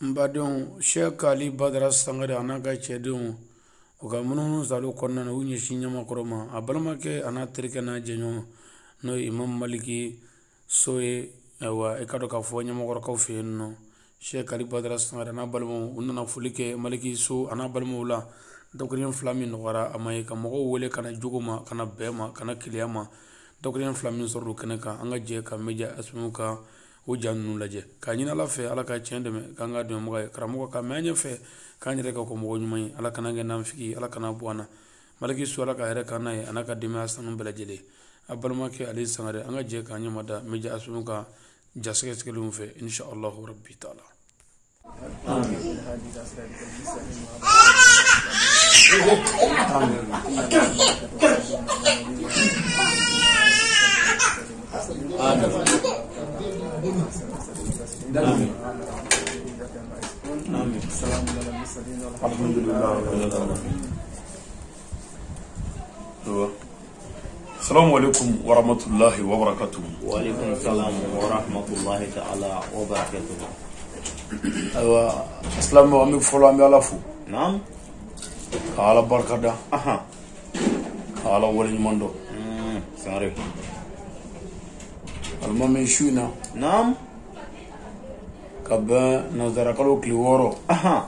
N badenw, Sɛki Ali Badara Sangare a n'a ka cɛdenw, u ka munumunu salo kɔnɔna na, u ɲɛsin Ɲamakɔrɔ ma. A balimakɛ a n'a terikɛ n'a jɛɲɔgɔn, n'o ye Imam Maliki So ye. Ayiwa, i ka dɔn k'a fɔ Ɲamakɔrɔkaw fɛ yen nɔ, Sɛki Ali Badara Sangare a n'a balimaw, u nana foli kɛ Maliki So a n'a balimaw la. Dakuruɲɛ fila min nɔgɔyara a ma ye ka mɔgɔw wele ka na jogo ma, ka na bɛn ma, ka na keleya ma. Dakuruɲɛ fila min sɔrɔ kɛnɛ kan, an ka jɛ ka Media HPM ka o ja ninnu lajɛ, k'a ɲini Ala fɛ, Ala ka tiɲɛ dɛmɛ, k'an ka dɛmɛbaga ye, karamɔgɔ ka mɛn an ɲɛfɛ, k'an yɛrɛ ka kɛ mɔgɔ ɲuman ye. Ala kana kɛ nanfigi ye, Ala kana bɔ an na. Maliki So, Ala ka hɛrɛ k'an n'a ye, a n'a ka denbaya sanu bɛɛ lajɛlen. A balimakɛ Ali Sangare, an ka jɛ k'an ɲɛma da Media HPM ka ja sɛgɛsɛgɛliw fɛ, inshallah rabbi taala. Assalamu alaikum wa rahmatullahi wa barakatuh. Wa alaikum salam wa rahmatullahi ta'ala wa barakatuh. Ayiwa, silamɛw, an bɛ fɔlɔ, an bɛ Ala fo. Naam. Ka Ala barikada. Ka Ala waleɲuman dɔn. Sangare. Alimami, su in na. Naam. Ka bɛn nanzara kalo tile 6.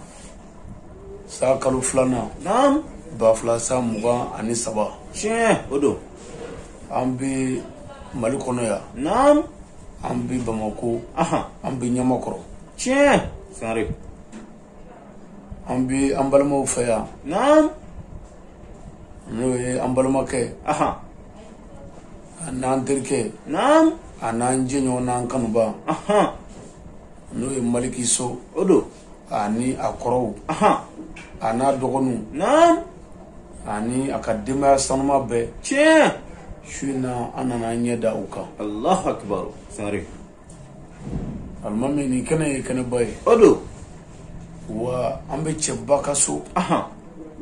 San kalo 2nan. Naam. 2023. Tiɲɛ, o don. An bɛ Mali kɔnɔ yan. Naam. An bɛ Bamako. An bɛ Ɲamakɔrɔ. Tiɲɛ, Sangare. An bɛ an balimaw fɛ yan. Naam. N'o ye an balimakɛ. A n'an terikɛ. Naam. A n'an jɛɲɔgɔn n'an kanuba. N'o ye Maliki So. O don. Ani a kɔrɔw. A n'a dɔgɔninw. Naam. Ani a ka denbaya sanuma bɛɛ. Tiɲɛ. Su in na, an nana an ɲɛ da u kan. Allahu akbar, Sangare. Alimami, nin kɛnɛ ye kɛnɛba ye. O don. Wa an bɛ cɛba ka so.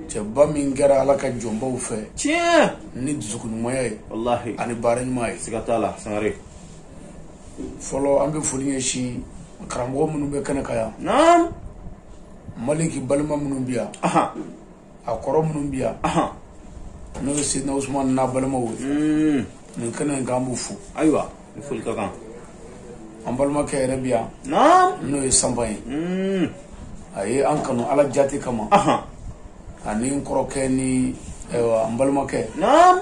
Cɛba min kɛra Ala ka jɔnbaw fɛ. Tiɲɛ. Ni dusukun ɲumanya ye. Wallahi. Ani baara ɲuman ye. Siga t'a la, Sangare. Fɔlɔ, an bɛ foli ɲɛsin karamɔgɔ minnu bɛ kɛnɛ kan yan. Naam. Maliki balima minnu bɛ yan. A kɔrɔ minnu bɛ yan. N'o ye Sidina Usumani n'a balimaw ye. Nin kɛnɛ in kan, an b'u fo. Ayiwa, ni foli ka kan. An balimakɛ yɛrɛ bɛ yan. Naam. N'o ye Sanba ye. A ye an kanu Ala jate kama. Ani n kɔrɔkɛ ni, ayiwa, n balimakɛ. Naam.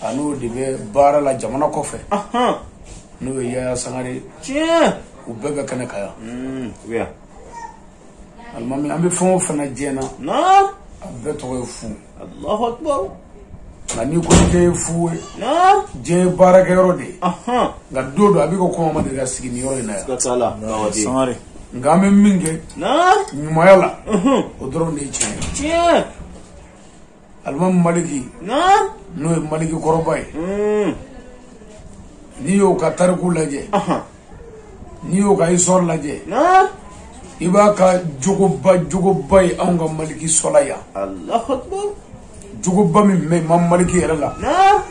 A n'o de bɛ baara la jamana kɔfɛ. N'o ye Yaya Sangare. Tiɲɛ. U bɛɛ bɛ kɛnɛ kan yan. U bɛ yan. Alimami, an bɛ fɛn o fɛn na diɲɛ na. Naam. A bɛɛ tɔgɔ ye fu. Allahu akbar. Nka n'i ko diɲɛ ye fu ye. Naam. Diɲɛ ye baarakɛyɔrɔ de ye. Nka don dɔ a b'i ko ko ma deli ka sigi nin yɔrɔ in na yan. Siga t'a la. Sangare. Nka an bɛ min kɛ. Naam. Ɲumanya la. O dɔrɔn de ye tiɲɛ ye. Tiɲɛ. Alimami Maliki. Naam. N'o ye Maliki kɔrɔba ye. N'i y'o ka tariku lajɛ. N'i y'o ka histoire lajɛ. Naam. I b'a ka jogoba jogoba ye anw ka Maliki sɔla yan. Allahu akbar. Jogoba min bɛ Imam Maliki yɛrɛ la. Naam.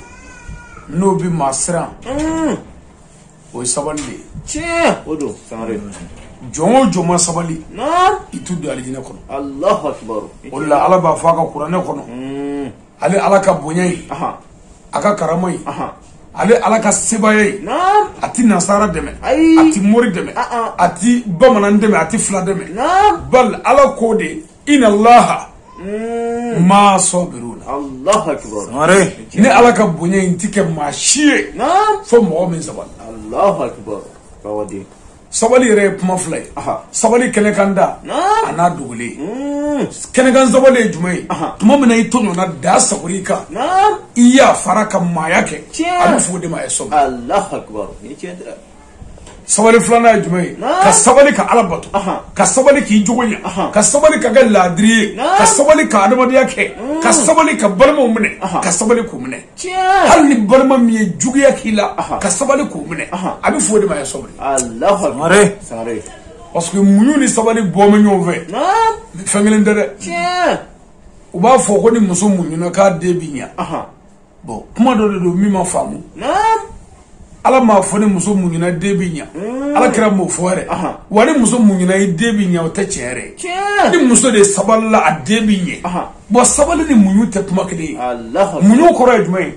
N'o bɛ maa siran. O ye sabali de ye. Tiɲɛ, o don, Sangare. Jɔn o jɔn ma sabali. Naam. I t'u don alijinɛ kɔnɔ. Allahu akbar. O de la, Ala b'a fɔ a ka kuranɛ kɔnɔ. Ale Ala ka bonya ye. A ka karama ye. Ale Ala ka sebaaya ye. Naam. A ti nasara dɛmɛ. Ayi. A ti mori dɛmɛ. A ti bamanan dɛmɛ, a ti fila dɛmɛ. Naam. Bal Ala ko de, inna Allaha maa sabiruna. Allahu akbar. Sangare. Ni Ala ka bonya in ti kɛ maa si ye. Naam. Fo mɔgɔ min sabali. Allahu akbar. Bawadi. Sabali yɛrɛ ye kuma fila ye. Sabali kɛnɛkan da. Naam. A n'a dogolen. Kɛnɛkan sabali ye jumɛn ye? Tuma min na i tɔɲɔna da sagori i kan. Naam. I y'a fara ka maaya kɛ. Tiɲɛ. A bɛ fɔ o de ma ye sɔmi. Allahu akbar. Ni tiɲɛ tɛ dɛ. Sabali filanan ye jumɛn ye? Naam. Ka sabali ka Ala bato. Ka sabali k'i jogo ɲɛ. Ka sabali ka kɛ laadiri ye. Naam. Ka sabali ka adamadenya kɛ. Ka sabali ka balimaw minɛ. Ka sabali k'u minɛ. Tiɲɛ. Hali ni balima min ye juguya k'i la, ka sabali k'u minɛ. A bɛ fɔ o de ma ye sabali. Allahu akbar. Sangare. Sangare. Parce que muɲu ni sabali bɔ bɛ ɲɔgɔn fɛ. Naam. Fɛn kelen tɛ dɛ. Tiɲɛ. U b'a fɔ ko ni muso muɲuna k'a den bi ɲɛ. Bon, kuma dɔ de don min ma faamu. Naam. Ala m'a fɔ ni muso muɲuna den bɛ ɲa ala kɛra m'o fɔ yɛrɛ wa ni muso muɲuna i den bɛ ɲa o tɛ tiɲɛ yɛrɛ ye ni muso de sabalila a den bɛ ɲɛ bon sabali ni muɲu tɛ kuma kelen ye muɲu kɔrɔ ye jumɛn ye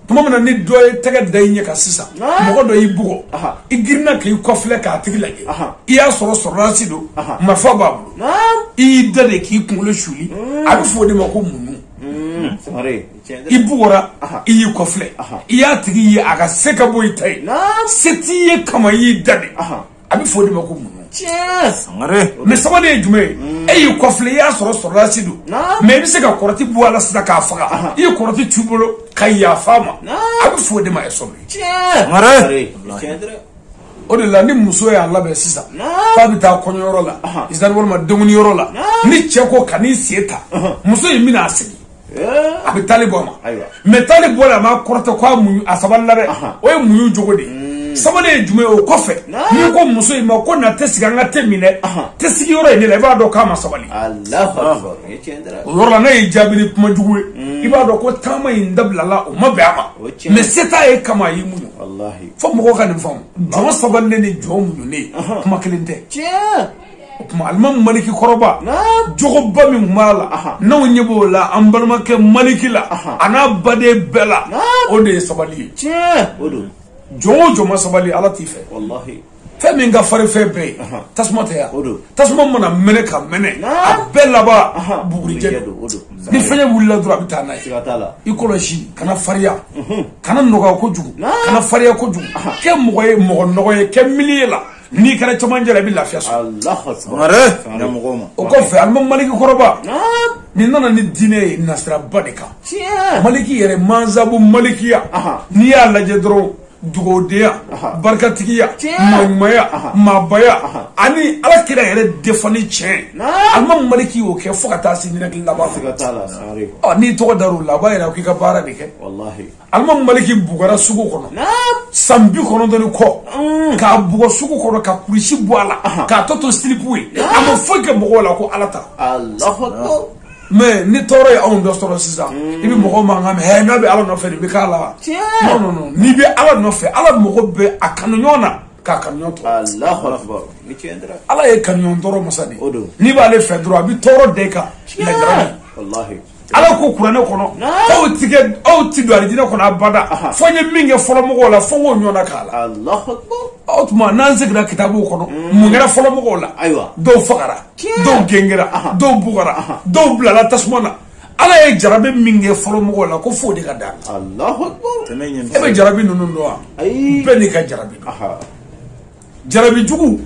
tuma min na ni dɔ ye tɛgɛ da i ɲɛ kan sisan mɔgɔ dɔ y'i bugɔ i girinna k'i kɔfilɛ k'a tigi lajɛ i y'a sɔrɔ sɔrɔdasi don marifa b'a bolo i y'i da de k'i kunkolo suli a bɛ fɔ o de ma ko muɲu i bugɔra i y'i kɔfilɛ i y'a tigi ye a ka se ka bɔ i ta ye se t'i ye kama i y'i da de a bɛ fɔ o de ma ko muɲu mais sabali ye jumɛn ye e y'i kɔfilɛ i y'a sɔrɔ sɔrɔdasi don mais i bɛ se ka kɔrɔti bɔ a la sisan k'a faga i ye kɔrɔti t'u bolo ka yafa a ma a bɛ fɔ o de ma sabali o de la ni muso y'a labɛn sisan k'a bɛ taa kɔɲɔyɔrɔ la izani walima denkunyɔrɔ la ni cɛ ko ka n'i sen ta muso in bɛna a sigi a bɛ taali bɔ a ma mais taali bɔ la a ma kɔrɔtɛ k'a muɲu a sabali la dɛ o ye muɲu jogo de ye sabali ye jumɛn ye o kɔfɛ n'i ko muso in ma ko na tɛ sigi an ka te min dɛ te sigi yɔrɔ in de la i b'a dɔn k'a ma sabali o yɔrɔ la n'a y'i jaabi ni kuma jugu ye i b'a dɔn ko taama in dabilala o ma bɛn a ma mais se t'a ye kama a y'i muɲu fo mɔgɔw ka nin faamu jɔn sabalilen ni jɔn muɲunen kuma kelen tɛ. O tuma Alimami Maliki kɔrɔba jogoba min tun b'a la n'anw ɲɛ b'o la an balimakɛ Maliki la a n'a baden bɛɛ la o de ye sabali ye jɔn o jɔn ma sabali ala t'i fɛ fɛn min ka farin fɛn bɛɛ ye tasuma tɛ yan tasuma mana mɛnɛ ka mɛnɛ a bɛɛ laban bugurijɛ don ni fɛn wulila dɔrɔn a bɛ taa n'a ye i kɔlɔsi kana farinya kana nɔgɔya kojugu kana farinya kojugu kɛ mɔgɔ ye mɔgɔ nɔgɔ ye kɛ milieu la n'i kɛra cɛmancɛ la i bɛ lafiya sɔrɔ o kɔfɛ Alimami Maliki kɔrɔba nin nana ni diinɛ ye nasiraba de kan Maliki yɛrɛ mansabu malikiya n'i y'a lajɛ dɔrɔn dugawudenya barikatigiya maaɲumanya maabaya ani ala kira yɛrɛ defani tiɲɛ Alimami Maliki y'o kɛ fo ka taa se ɲɛnakili laban ma n'i tɔgɔ dar'o la a b'a yira k'i ka baara de kɛ Alimami Maliki bugara sugu kɔnɔ san 90 ni kɔ k'a bugɔ sugu kɔnɔ ka kurusi bɔ a la k'a tɔ to silipu ye a ma foyi kɛ mɔgɔw la ko ala ta mais ni tɔɔrɔ ye anw dɔ sɔrɔ sisan i bɛ mɔgɔw mankan mɛn hɛ n'a bɛ ala nɔfɛ nin bɛ k'a la wa non non non n'i bɛ ala nɔfɛ ala mago bɛ a kanuɲɔgɔn na k'a kanuɲɔgɔn tɔɔrɔ ala ye kanuɲɔgɔn tɔɔrɔ masa de ye n'i b'ale fɛ dɔrɔn a bɛ tɔɔrɔ da i kan lajarabi ala ko kuranɛ kɔnɔ aw ti don alijinɛ kɔnɔ abada fo n ye min kɛ fɔlɔ mɔgɔw la fo n k'o ɲɔgɔnna k'a la o tuma n'an seginna kitabuw kɔnɔ mun kɛra fɔlɔ mɔgɔw la dɔw fagara dɔw gɛngɛra dɔw bugara dɔw bilala tasuma na ala ye jarabi min kɛ fɔlɔ mɔgɔw la ko f'o de ka d'a la e bɛ jarabi ninnu dɔn wa bɛɛ n'i ka jarabi dɔn jarabi jugu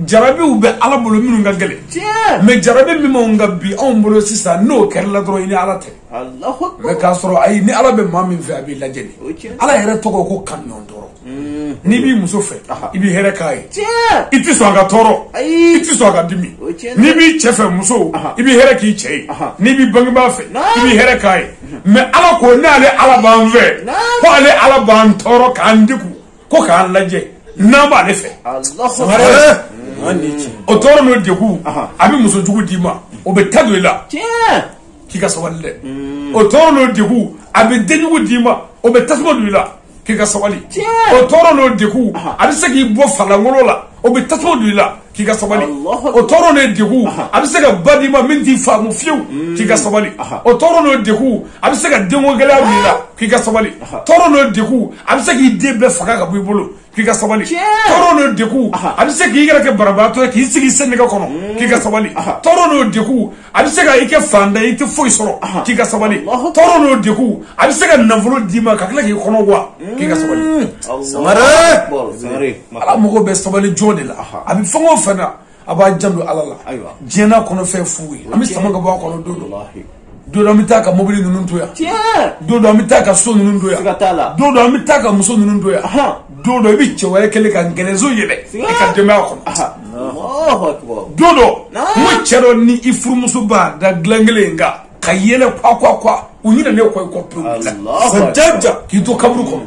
jarabiw bɛ ala bolo minnu ka gɛlɛn mais jarabi min b'anw ka bi anw bolo sisan n'o kɛra la dɔrɔn i ni ala tɛ mais k'a sɔrɔ ayi ni ala bɛ maa min fɛ a b'i lajɛ de ala yɛrɛ tɔgɔ ko kanuɲɔgɔn tɔɔrɔ n'i b'i muso fɛ i b'i hɛrɛ k'a ye i tɛ sɔn a ka tɔɔrɔ i tɛ sɔn a ka dimi n'i b'i cɛ fɛ muso i b'i hɛrɛ k'i cɛ ye n'i b'i bangebaa fɛ i b'i hɛrɛ k'a ye mais ala ko n'ale ala b'an fɛ ko ale ala b'an tɔɔrɔ k'an degun ko k'an lajɛ n'an b'ale fɛ o tɔɔrɔ n'o degun a bɛ muso jugu d'i ma o bɛ ta don i la k'i ka sabali dɛ o tɔɔrɔ n'o degun a bɛ den jugu d'i ma o bɛ tasuma don i la k'i ka sabali o tɔɔrɔ n'o degun a bɛ se k'i bɔ falangolo la o bɛ tasuma don i la k'i ka sabali o tɔɔrɔ n'o degun a bɛ se ka ba d'i ma min t'i faamu fiyewu k'i ka sabali o tɔɔrɔ n'o degun a bɛ se ka denko gɛlɛya don i la k'i ka sabali tɔɔrɔ n'o degun a bɛ se k'i den bɛɛ faga ka bɔ i bolo k'i ka sabali tɔɔrɔ n'o degun a bɛ se k'i yɛrɛ kɛ banabaatɔ ye k'i sigi sen nɛgɛ kɔnɔ k'i ka sabali tɔɔrɔ n'o degun a bɛ se ka i kɛ fantan ye i tɛ foyi sɔrɔ k'i ka sabali tɔɔrɔ n'o degun a bɛ se ka nafolo d'i ma ka tila k'i kɔnɔ wa k'i ka sabali ala mago bɛ sabali jɔn de la a bɛ fɛn o fɛn na a b'a janto ala la diɲɛ n'a kɔnɔ fɛn fu ye an bɛ sama ka bɔ a kɔnɔ don dɔ don dɔ an bɛ taa ka mobili ninnu to yan don dɔ an bɛ taa ka so ninnu to yan don dɔ an bɛ taa ka muso ninnu to yan don dɔ i bɛ cɛ wɛrɛ kɛlen ka gɛlɛnso yɛlɛ i ka denbaya kɔnɔ don dɔ n ko cɛ dɔ ni i furumuso b'a da dilan kelen in kan ka yɛlɛ kwa kwa kwa u ɲinɛnen kɔ i kɔ pewu k'i to kaburu kɔnɔ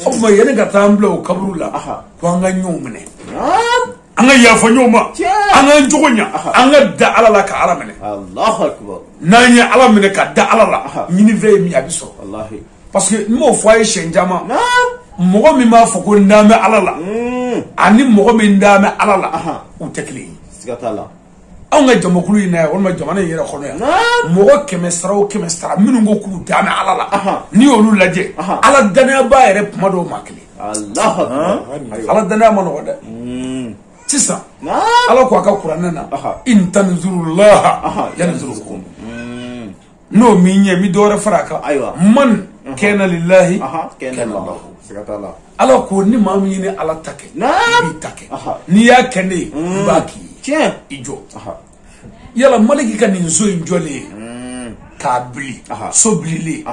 o tuma yanni ka taa an bila o kaburu la ko an ka ɲɔgɔn minɛ an ka yafa ɲɔgɔn ma an k'an jogo ɲa an ka da ala la ka ala minɛ n'an ye ala minɛ ka da ala la ɲinifɛn ye min ye a bɛ sɔrɔ parce que n m'o fɔ a ye siɲɛ caman Mɔgɔ min b'a fɔ ko n dalen bɛ Ala la ani mɔgɔ min dalen bɛ Ala la u tɛ kelen ye. Siga t'a la. Anw ka jamakulu in na yan walima jamana in yɛrɛ kɔnɔ yan mɔgɔ 100 sara o 100 sara minnu ko k'u dalen bɛ Ala la n'i y'olu lajɛ Ala danayaba yɛrɛ kuma dɔw ma kelen. Ala danaya ma nɔgɔ dɛ. Sisan Ala ko a ka kuranɛ na in tanzurullaha yanzurukum n'o min ɲɛ n bɛ dɔ wɛrɛ fara a kan man kana lillahi kana lahu. Ala ko ni maa min ye Ala ta kɛ i b'i ta kɛ n'i y'a kɛ ne ye n b'a k'i ye i jɔ. Yala Maliki ka nin so in jɔlen ye k'a bili so bililen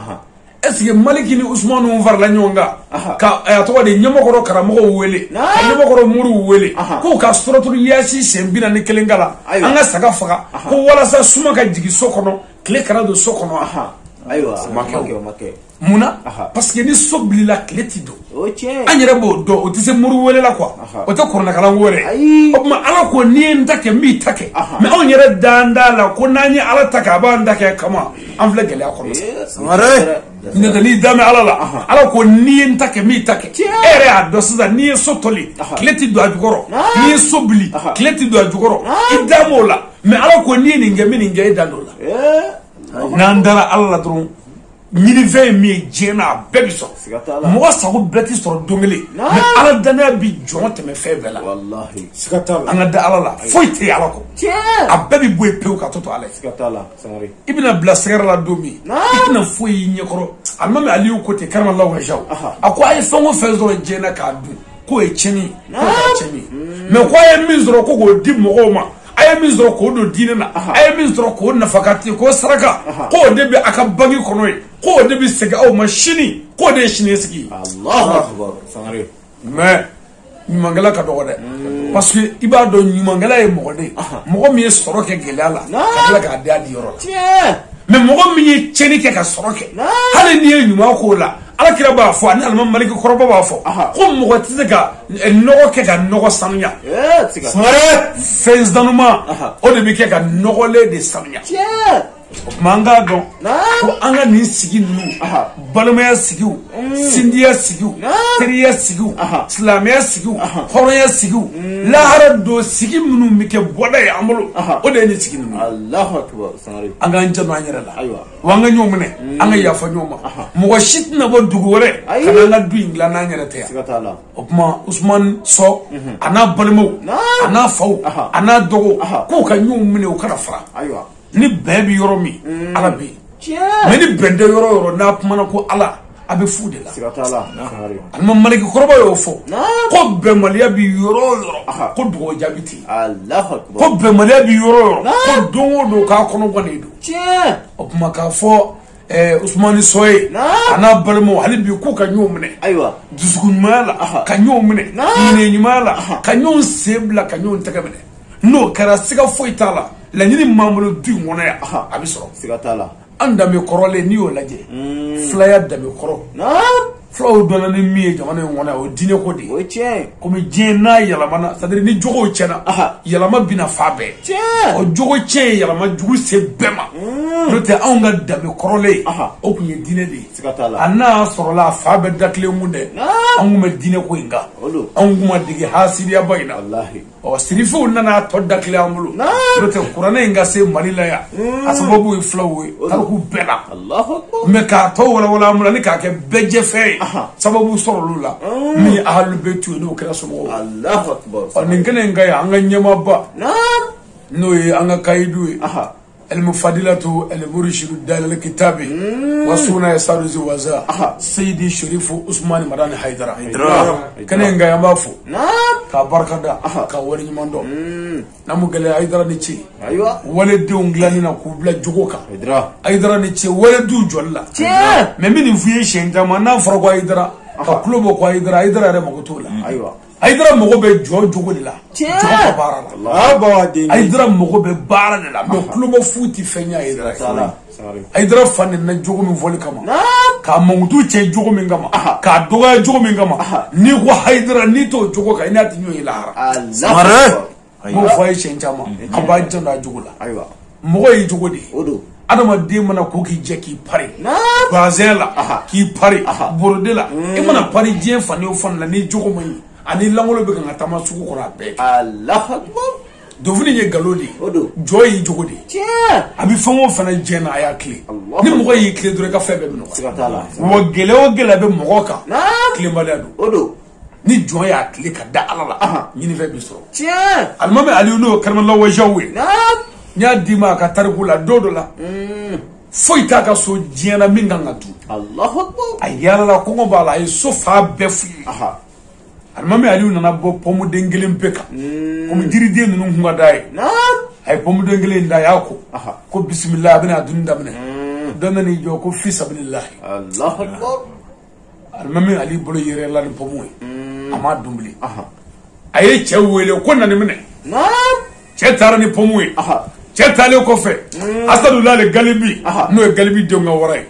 est-ce que Maliki ni Usumanu farala ɲɔgɔn kan ka a tɔgɔ de ɲɛmɔgɔkɔrɔ karamɔgɔw wele ka ɲɛmɔgɔkɔrɔ moriw wele k'u ka suratul yaasi siɲɛ 41 kalan an ka saga faga ko walasa suma ka jigin so kɔnɔ tile kana don so kɔnɔ. Ayiwa o ma kɛ. Munna? Parce que ni so bilila tile ti don. An yɛrɛ b'o dɔn o tɛ se mori wele la quoi o tɛ kuranɛkalan ko yɛrɛ. O tuma Ala ko n'i ye n ta kɛ n b'i ta kɛ mais anw yɛrɛ dan t'a la ko n'an ye Ala ta kɛ a b'an ta kɛ kama an filɛ gɛlɛya kɔnɔ. N'o tɛ n'i dan bɛ Ala la Ala ko n'i ye n ta kɛ n b'i ta kɛ e yɛrɛ y'a dɔn sisan n'i ye so toli tile ti don a jukɔrɔ n'i ye so bili tile ti don a jukɔrɔ i dan b'o la mais Ala ko n'i ye nin kɛ n bɛ nin kɛ e dan t'o la. N'an dara Ala la dɔrɔn ɲinifɛn ye min ye diɲɛ na a bɛɛ bi sɔrɔ. Mɔgɔ sago bɛɛ ti sɔrɔ don kelen mais Ala danaya bi jɔn tɛmɛ fɛn bɛɛ la. An ka da Ala la foyi tɛ yen Ala kɔ a bɛɛ bi bɔ yen pewu ka to Ala ye. I bɛna bila sɛgɛrɛ la don min i tɛna foyi y'i ɲɛkɔrɔ. Alimami Aliyu ko ten karamallahu wajahu a ko a ye fɛn o fɛn sɔrɔ diɲɛ na k'a dun k'o ye tiɲɛni ye k'o kɛra tiɲɛni ye mais ko a ye min sɔrɔ ko k'o di mɔgɔw ma a ye min sɔrɔ k'o don diinɛ na a ye min sɔrɔ k'o nafakati k'o saraka k'o de bɛ a ka bange kɔnɔ ye k'o de bɛ segin aw ma sini k'o de ye siniɲɛsigi ye. Mais ɲumankɛla ka dɔgɔ dɛ parce que i b'a dɔn ɲumankɛla ye mɔgɔ de ye mɔgɔ min ye sɔrɔ kɛ gɛlɛya la ka tila k'a di a di yɔrɔ la mais mɔgɔ min ye tiɲɛni kɛ ka sɔrɔ kɛ hali n'i ye ɲuman k'o la Ala kira b'a fɔ ani alimami Maliki kɔrɔba b'a fɔ ko mɔgɔ tɛ se ka nɔgɔ kɛ ka nɔgɔ sanuya. Fɛn sanuman o de bɛ kɛ ka nɔgɔlen de sanuya. O tuma an k'a dɔn ko an ka nin sigi ninnu balimaya sigiw sindiya sigiw teriya sigiw silamɛya sigiw hɔrɔnya sigiw lahara don sigi minnu bɛ kɛ bɔda ye an bolo o de ye nin sigi ninnu. An k'an janto an yɛrɛ la wa an ka ɲɔgɔn minɛ an ka yafa ɲɔgɔn ma mɔgɔ si tɛna bɔ dugu wɛrɛ ka n'an ka du in dilan n'an yɛrɛ tɛ yan. O tuma Usumani Sɔ a n'a balimaw a n'a faw a n'a dɔgɔw k'u ka ɲɔgɔn minɛ u kana fara. Ni bɛn bɛ yɔrɔ min Ala bɛ yen mais ni bɛn tɛ yɔrɔ o yɔrɔ n'a kumana ko Ala a bɛ fu de la. Alimami Maliki kɔrɔba y'o fɔ ko bɛnbaliya bɛ yɔrɔ o yɔrɔ ko dugawu jaabi tɛ yen ko bɛnbaliya bɛ yɔrɔ o yɔrɔ ko don o don k'a kɔnɔ gannen don. O tuma k'a fɔ Usumani Sɔ ye a n'a balimaw hali bi k'u ka ɲɔgɔn minɛ dusukun ɲumanya la ka ɲɔgɔn minɛ ŋaniya ɲumanya la ka ɲɔgɔn sen bila ka ɲɔgɔn tɛgɛ minɛ n'o kɛra siga foyi t'a la laɲini min b'an bolo du in kɔnɔ yan a bɛ sɔrɔ. Siga t'a la. An danbe kɔrɔlen n'i y'o lajɛ filaya danbe kɔrɔ fulaw dɔnna ni min ye jamana in kɔnɔ yan o ye diinɛ ko de ye. O ye tiɲɛ ye. Komi diɲɛ n'a yɛlɛmana c'est à dire ni jogow tiɲɛna yɛlɛma bɛna fan bɛɛ. O jogo tiɲɛ ye yɛlɛma jugu se bɛɛ ma. N'o tɛ anw ka danbe kɔrɔlen o tun ye diinɛ de ye. Siga t'a la. A n'a y'a sɔrɔla a fa bɛɛ da kelen kun dɛ anw kun bɛ diinɛ ko in kan. Anw kun ma dege hasidiyaba in na. Ɔ sirifiw nana a tɔ da kelen an bolo. N'o tɛ kuranɛ in ka se Mali la yan a sababu ye fulaw ye tariku bɛɛ la. Mais k'a tɔ walawala an bolo ani k'a kɛ bɛɛ jɛfɛn ye sababu sɔrɔ olu la min ye ahalu bɛti ye n'o kɛra somɔgɔw ye. Ɔ nin kɛnɛ in ka yan an ka ɲɛmaaba n'o ye an ka kayidu ye المفضلة المرشد دال الكتاب وسونا يسارز وزا سيدي شريف عثمان مدان حيدرا كان ينغا يمافو ka barka da ka wali ɲuman dɔn n'a mu gɛlɛya Hayidara ni ce waledenw dilanni na k'u bila jogo kan Hayidara ni ce waledenw jɔli la mais n bɛ nin f'i ye siɲɛ caman n'a fɔra ko Hayidara ka kulo bɔ ko Hayidara Hayidara yɛrɛ mago t'o la Hayidara mago bɛ jɔ jogo de la jɔ ka baara la Hayidara mago bɛ baara de la mais kulo bɔ fu ti fɛn ye Hayidara Hayidara fa nana jogo min fɔli kama k'a mankutu cɛ jogo min kama k'a dɔgɔya jogo min kama n'i ko Hayidara n'i t'o jogo kan i n'a ti ɲɔgɔn ye lahara n b'o fɔ a ye siɲɛ caman a b'a janto a jogo la mɔgɔ ye jogo de ye Adamaden mana ko k'i jɛ k'i pari bazin la k'i pari borode la i mana pari diɲɛ fan o fan la n'i jogo man ɲi ani langolo bɛ kan ka taama sugu kɔrɔ a bɛɛ Allahu akbar dofini ye nkalon de ye jɔ y'i jogo de ye a bɛ fɛn o fɛn diɲɛ na a y'a tile ni mɔgɔ y'i tile dɔrɔn i ka fɛn bɛɛ bɛ nɔgɔya wa gɛlɛya o gɛlɛya bɛ mɔgɔ kan tilenbaliya don ni jɔn y'a tile ka da ala la ɲinifɛn bɛ sɔrɔ alimami Aliyu n'o ye karamɔgɔ wajaw ye n y'a d'i ma a ka tariku la don dɔ la foyi t'a ka so diɲɛ na min kan ka dun a yaalala kɔngɔ b'a la a ye so fa bɛɛ f'u ye alimami Aliyu nana bɔ pɔmuden kelen pe kan komi jiriden ninnu kun ka d'a ye a ye pɔmuden kelen da a y'a ko ko bisimila a bɛna a dunni daminɛ dɔ nan'i jɔ ko fi sabililahi alimami Aliyu bolo yɛrɛla ni pɔmu ye a m'a dun bilen a ye cɛ wele ko na nin minɛ cɛ taara ni pɔmu ye cɛ taalen kɔfɛ Asadulayi Galibi n'o ye Galibi denw ka wara ye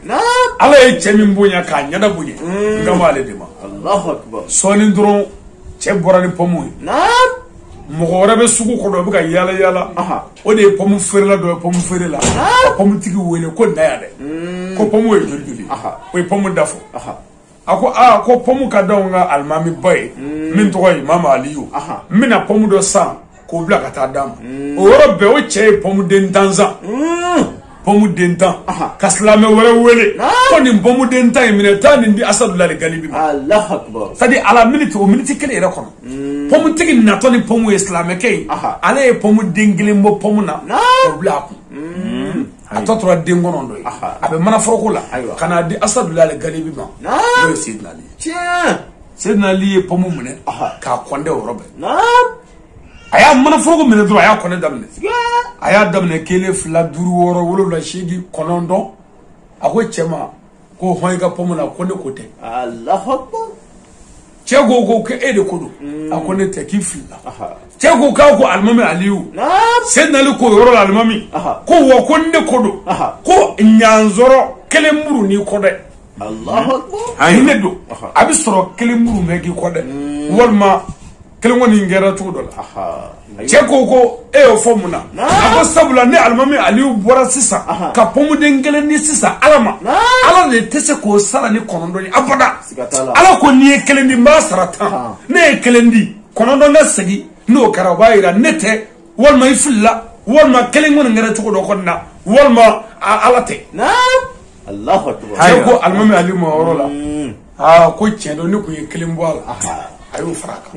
ala ye cɛ min bonya k'a ɲɛda bonya n kan b'ale de ma sɔɔni dɔrɔn cɛ bɔra ni pɔmu ye mɔgɔ wɛrɛ bɛ sugu kɔnɔ o bɛ ka yaala yaala o de ye pɔmu feerela dɔ ye pɔmu feere la ka pɔmutigi wele ko na yan dɛ ko pɔmu ye joli joli o ye pɔmu da fɔ a ko aa ko pɔmu ka d'anw ka alimami ba ye min tɔgɔ ye Imamu Aliyu n bɛna pɔmu dɔ san k'o bila ka taa d'a ma o yɔrɔ bɛɛ o cɛ ye pɔmuden 10 san pɔmuden 10 ka silamɛ wɛrɛ wele ko nin pɔmuden 10 in minɛ taa nin di Asadulayi Galibi ma c'est à dire à la minute o minute kelen yɛrɛ kɔnɔ pɔmutigi natɔ ni pɔmu ye silamɛkɛ ye ale ye pɔmuden kelen bɔ pɔmu na k'o bila a kun a tɔ tora den 9 ye a bɛ mana foroko la ka n'a di Asadulayi Galibi ma n'o ye Seydina Ali ye Seydina Ali ye pɔmu minɛ k'a kɔndɛ o yɔrɔ bɛɛ a y'a mana foroko minɛ dɔrɔn a y'a kɔnɛ daminɛ a y'a daminɛ 1 2 5 6 7 8 9 a ko cɛ ma ko hɔn i ka pɔmu na ko ne ko tɛ cɛ ko ko e de ko don a ko ne tɛ k'i filila cɛ ko k'a ko alimami Aliyu Seydina Ali ko yɔrɔ la alimami ko wa ko ne ko don ko ɲanzɔrɔ kelen muru n'i kɔ dɛ ni ne don a bɛ sɔrɔ kelen muru mɛ k'i kɔ dɛ walima kelen kɔni kɛra cogo dɔ la cɛ ko e y'o fɔ mun na a ko sabula ne alimami Aliyu bɔra sisan ka pɔmuden kelen di sisan ala ma ala de tɛ se k'o sara ni 9 ye abada ala ko n'i ye kelen di n b'a sara 10 ne ye kelen di 9 ka segin n'o kɛra o b'a yira ne tɛ walima i filila walima kelen kɔni kɛra cogo dɔ kɔni na walima ala tɛ cɛ ko alimami Aliyu ma o yɔrɔ la aa ko tiɲɛ don ne tun ye kelen bɔ a la a y'o fara a kan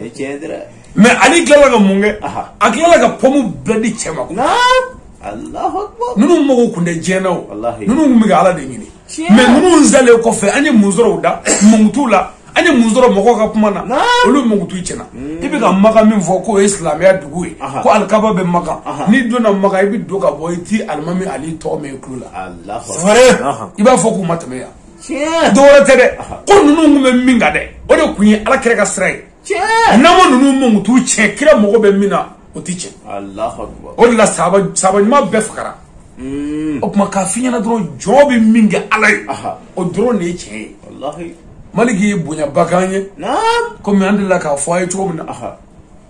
mais Ali tilala ka mun kɛ a tilala ka pɔmu bɛɛ di cɛ ma ninnu mago kun tɛ diɲɛ na o ninnu kun bɛ ka ala de ɲini mais ninnu salen kɔfɛ an ye mun sɔrɔ u da mankutu la an ye mun sɔrɔ mɔgɔw ka kuma na olu mankutu tiɲɛna i bɛ ka Makan min fɔ k'o ye silamɛya dugu ye ko alikaba bɛ Makan n'i donna Makan i bɛ don ka bɔ i ti alimami Ali tɔgɔ mɛn i tulo la i b'a fɔ k'u ma tɛmɛ yan dɔwɛrɛ tɛ dɛ ko ninnu kun bɛ min kan dɛ o de kun ye ala kira ka sira ye n'an ma ninnu mankutu tiɲɛ kira mago bɛ min na o ti tiɲɛ o de la sahaba ɲuman bɛɛ fagara o tuma k'a f'i ɲɛna dɔrɔn jɔn bɛ min kɛ ala ye o dɔrɔn de ye tiɲɛ ye Maliki ye bonyaba k'an ye komi an delila k'a fɔ a ye cogo min na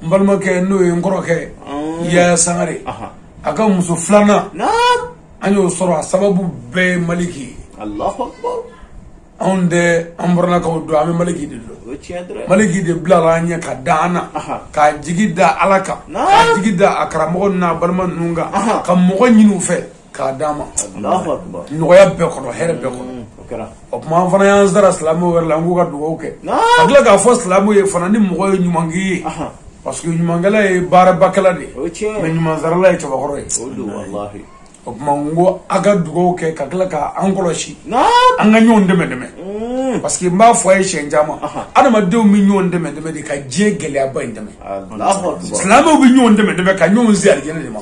n balimakɛ n'o ye n kɔrɔkɛ Yaya Sangare a ka muso filanan an y'o sɔrɔ a sababu bɛɛ ye Maliki ye anw tɛ an bɔrɔnakaw dɔn an bɛ Maliki de dɔn Maliki de bilala an ɲɛ ka da an na k'a jigi da ala kan k'a jigi da a karamɔgɔ n'a balima ninnu kan ka mɔgɔ ɲini u fɛ k'a d'an ma nɔgɔya bɛɛ kɔnɔ hɛrɛ bɛɛ kɔnɔ o tuma an fana y'an sara silamɛw wɛrɛ la an k'u ka dugawu kɛ ka tila k'a fɔ silamɛw ye fana ni mɔgɔ ye ɲuman k'i ye parce que ɲumankɛla ye baarabakɛla de ye mais ɲumansarala ye cɛbakɔrɔ ye o tuma n ko a ka dugawu kɛ ka tila k'an kɔlɔsi an ka ɲɔgɔn dɛmɛ dɛmɛ parce que n b'a fɔ a ye siɲɛ caman adamadenw bɛ ɲɔgɔn dɛmɛ dɛmɛ de ka diɲɛ gɛlɛyaba in dɛmɛ silamɛw bɛ ɲɔgɔn dɛmɛ dɛmɛ ka ɲɔgɔn se alijinɛ de ma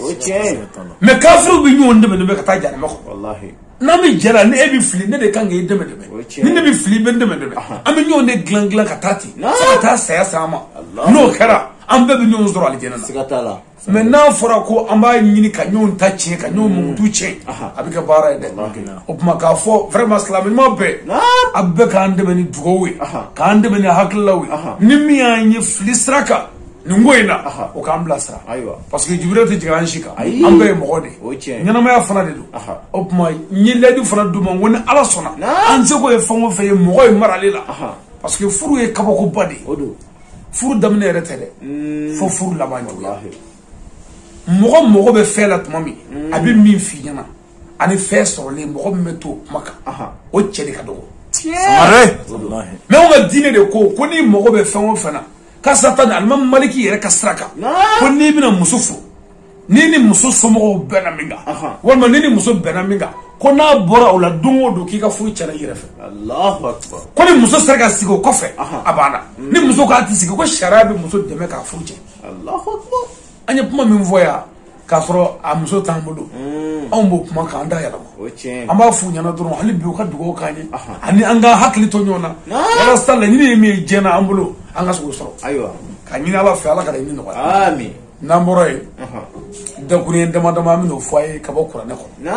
mais kafiriw bɛ ɲɔgɔn dɛmɛ dɛmɛ ka taa jahanama kɔnɔ n'an bɛ jɛ la ni e bɛ fili ne de kan k'e dɛmɛ dɛmɛ ni ne bɛ fili i bɛ n dɛmɛ dɛmɛ an bɛ ɲɔgɔn de dilan dilan ka taa ten fo ka taa saya s'an ma n'o kɛra an bɛɛ bɛ ɲɔgɔn sɔrɔ alijinɛ na mais n'a fɔra ko an b'a ɲini ka ɲɔgɔn ta tiɲɛ ka ɲɔgɔn mankutu tiɲɛ a bɛ kɛ baara ye dɛ o tuma k'a fɔ vraiment silamɛ ɲuman bɛɛ a bɛɛ k'an dɛmɛ ni dugawu ye k'an dɛmɛ ni hakililaw ye ni min y'an ye fili sira kan Nin ko in na o k'an bilasira parce que jibiriya tɛ jigin an si kan an bɛɛ ye mɔgɔ de ye ɲɛnamaya fana de don o tuma n ye layidu fana d'u ma n ko ni Ala sɔnna an seko ye fɛn o fɛn ye mɔgɔ ye marali la parce que furu ye kabakoba de ye furu daminɛ yɛrɛ tɛ dɛ fo furu laban juguya mɔgɔ mɔgɔ bɛ fɛn la tuma min a bɛ min f'i ɲɛna ani fɛn sɔrɔlen mɔgɔ min bɛ to o kuma kan o cɛ de ka dɔgɔ mais anw ka diinɛ de ko n'i mɔgɔ bɛ fɛn o fɛn na karisa ta ni alimami Maliki yɛrɛ ka sira kan ko n'i bɛna muso furu n'i ni muso somɔgɔw bɛnna min kan walima n'i ni muso bɛnna min kan ko n'a bɔra o la don o don k'i ka furu tiɲɛna i yɛrɛ fɛ ko ni muso sera ka sigi o kɔfɛ a banna ni muso k'a tɛ sigi ko sariya bɛ muso dɛmɛ k'a furu tiɲɛ an ye kuma min fɔ yan k'a sɔrɔ a muso t'an bolo anw b'o kuma k'an da yɛlɛma an b'a f'u ɲɛna dɔrɔn hali bi u ka dugawu k'an ye ani an ka hakili to ɲɔgɔn na walasa laɲini ye min ye diɲɛ na an bolo an ka se k'o sɔrɔ ka ɲini Ala fɛ Ala ka laɲini nɔgɔya n'an bɔra yen dakuruɲɛ dama dama an bɛn'o fɔ a ye ka bɔ kuranɛ kɔnɔ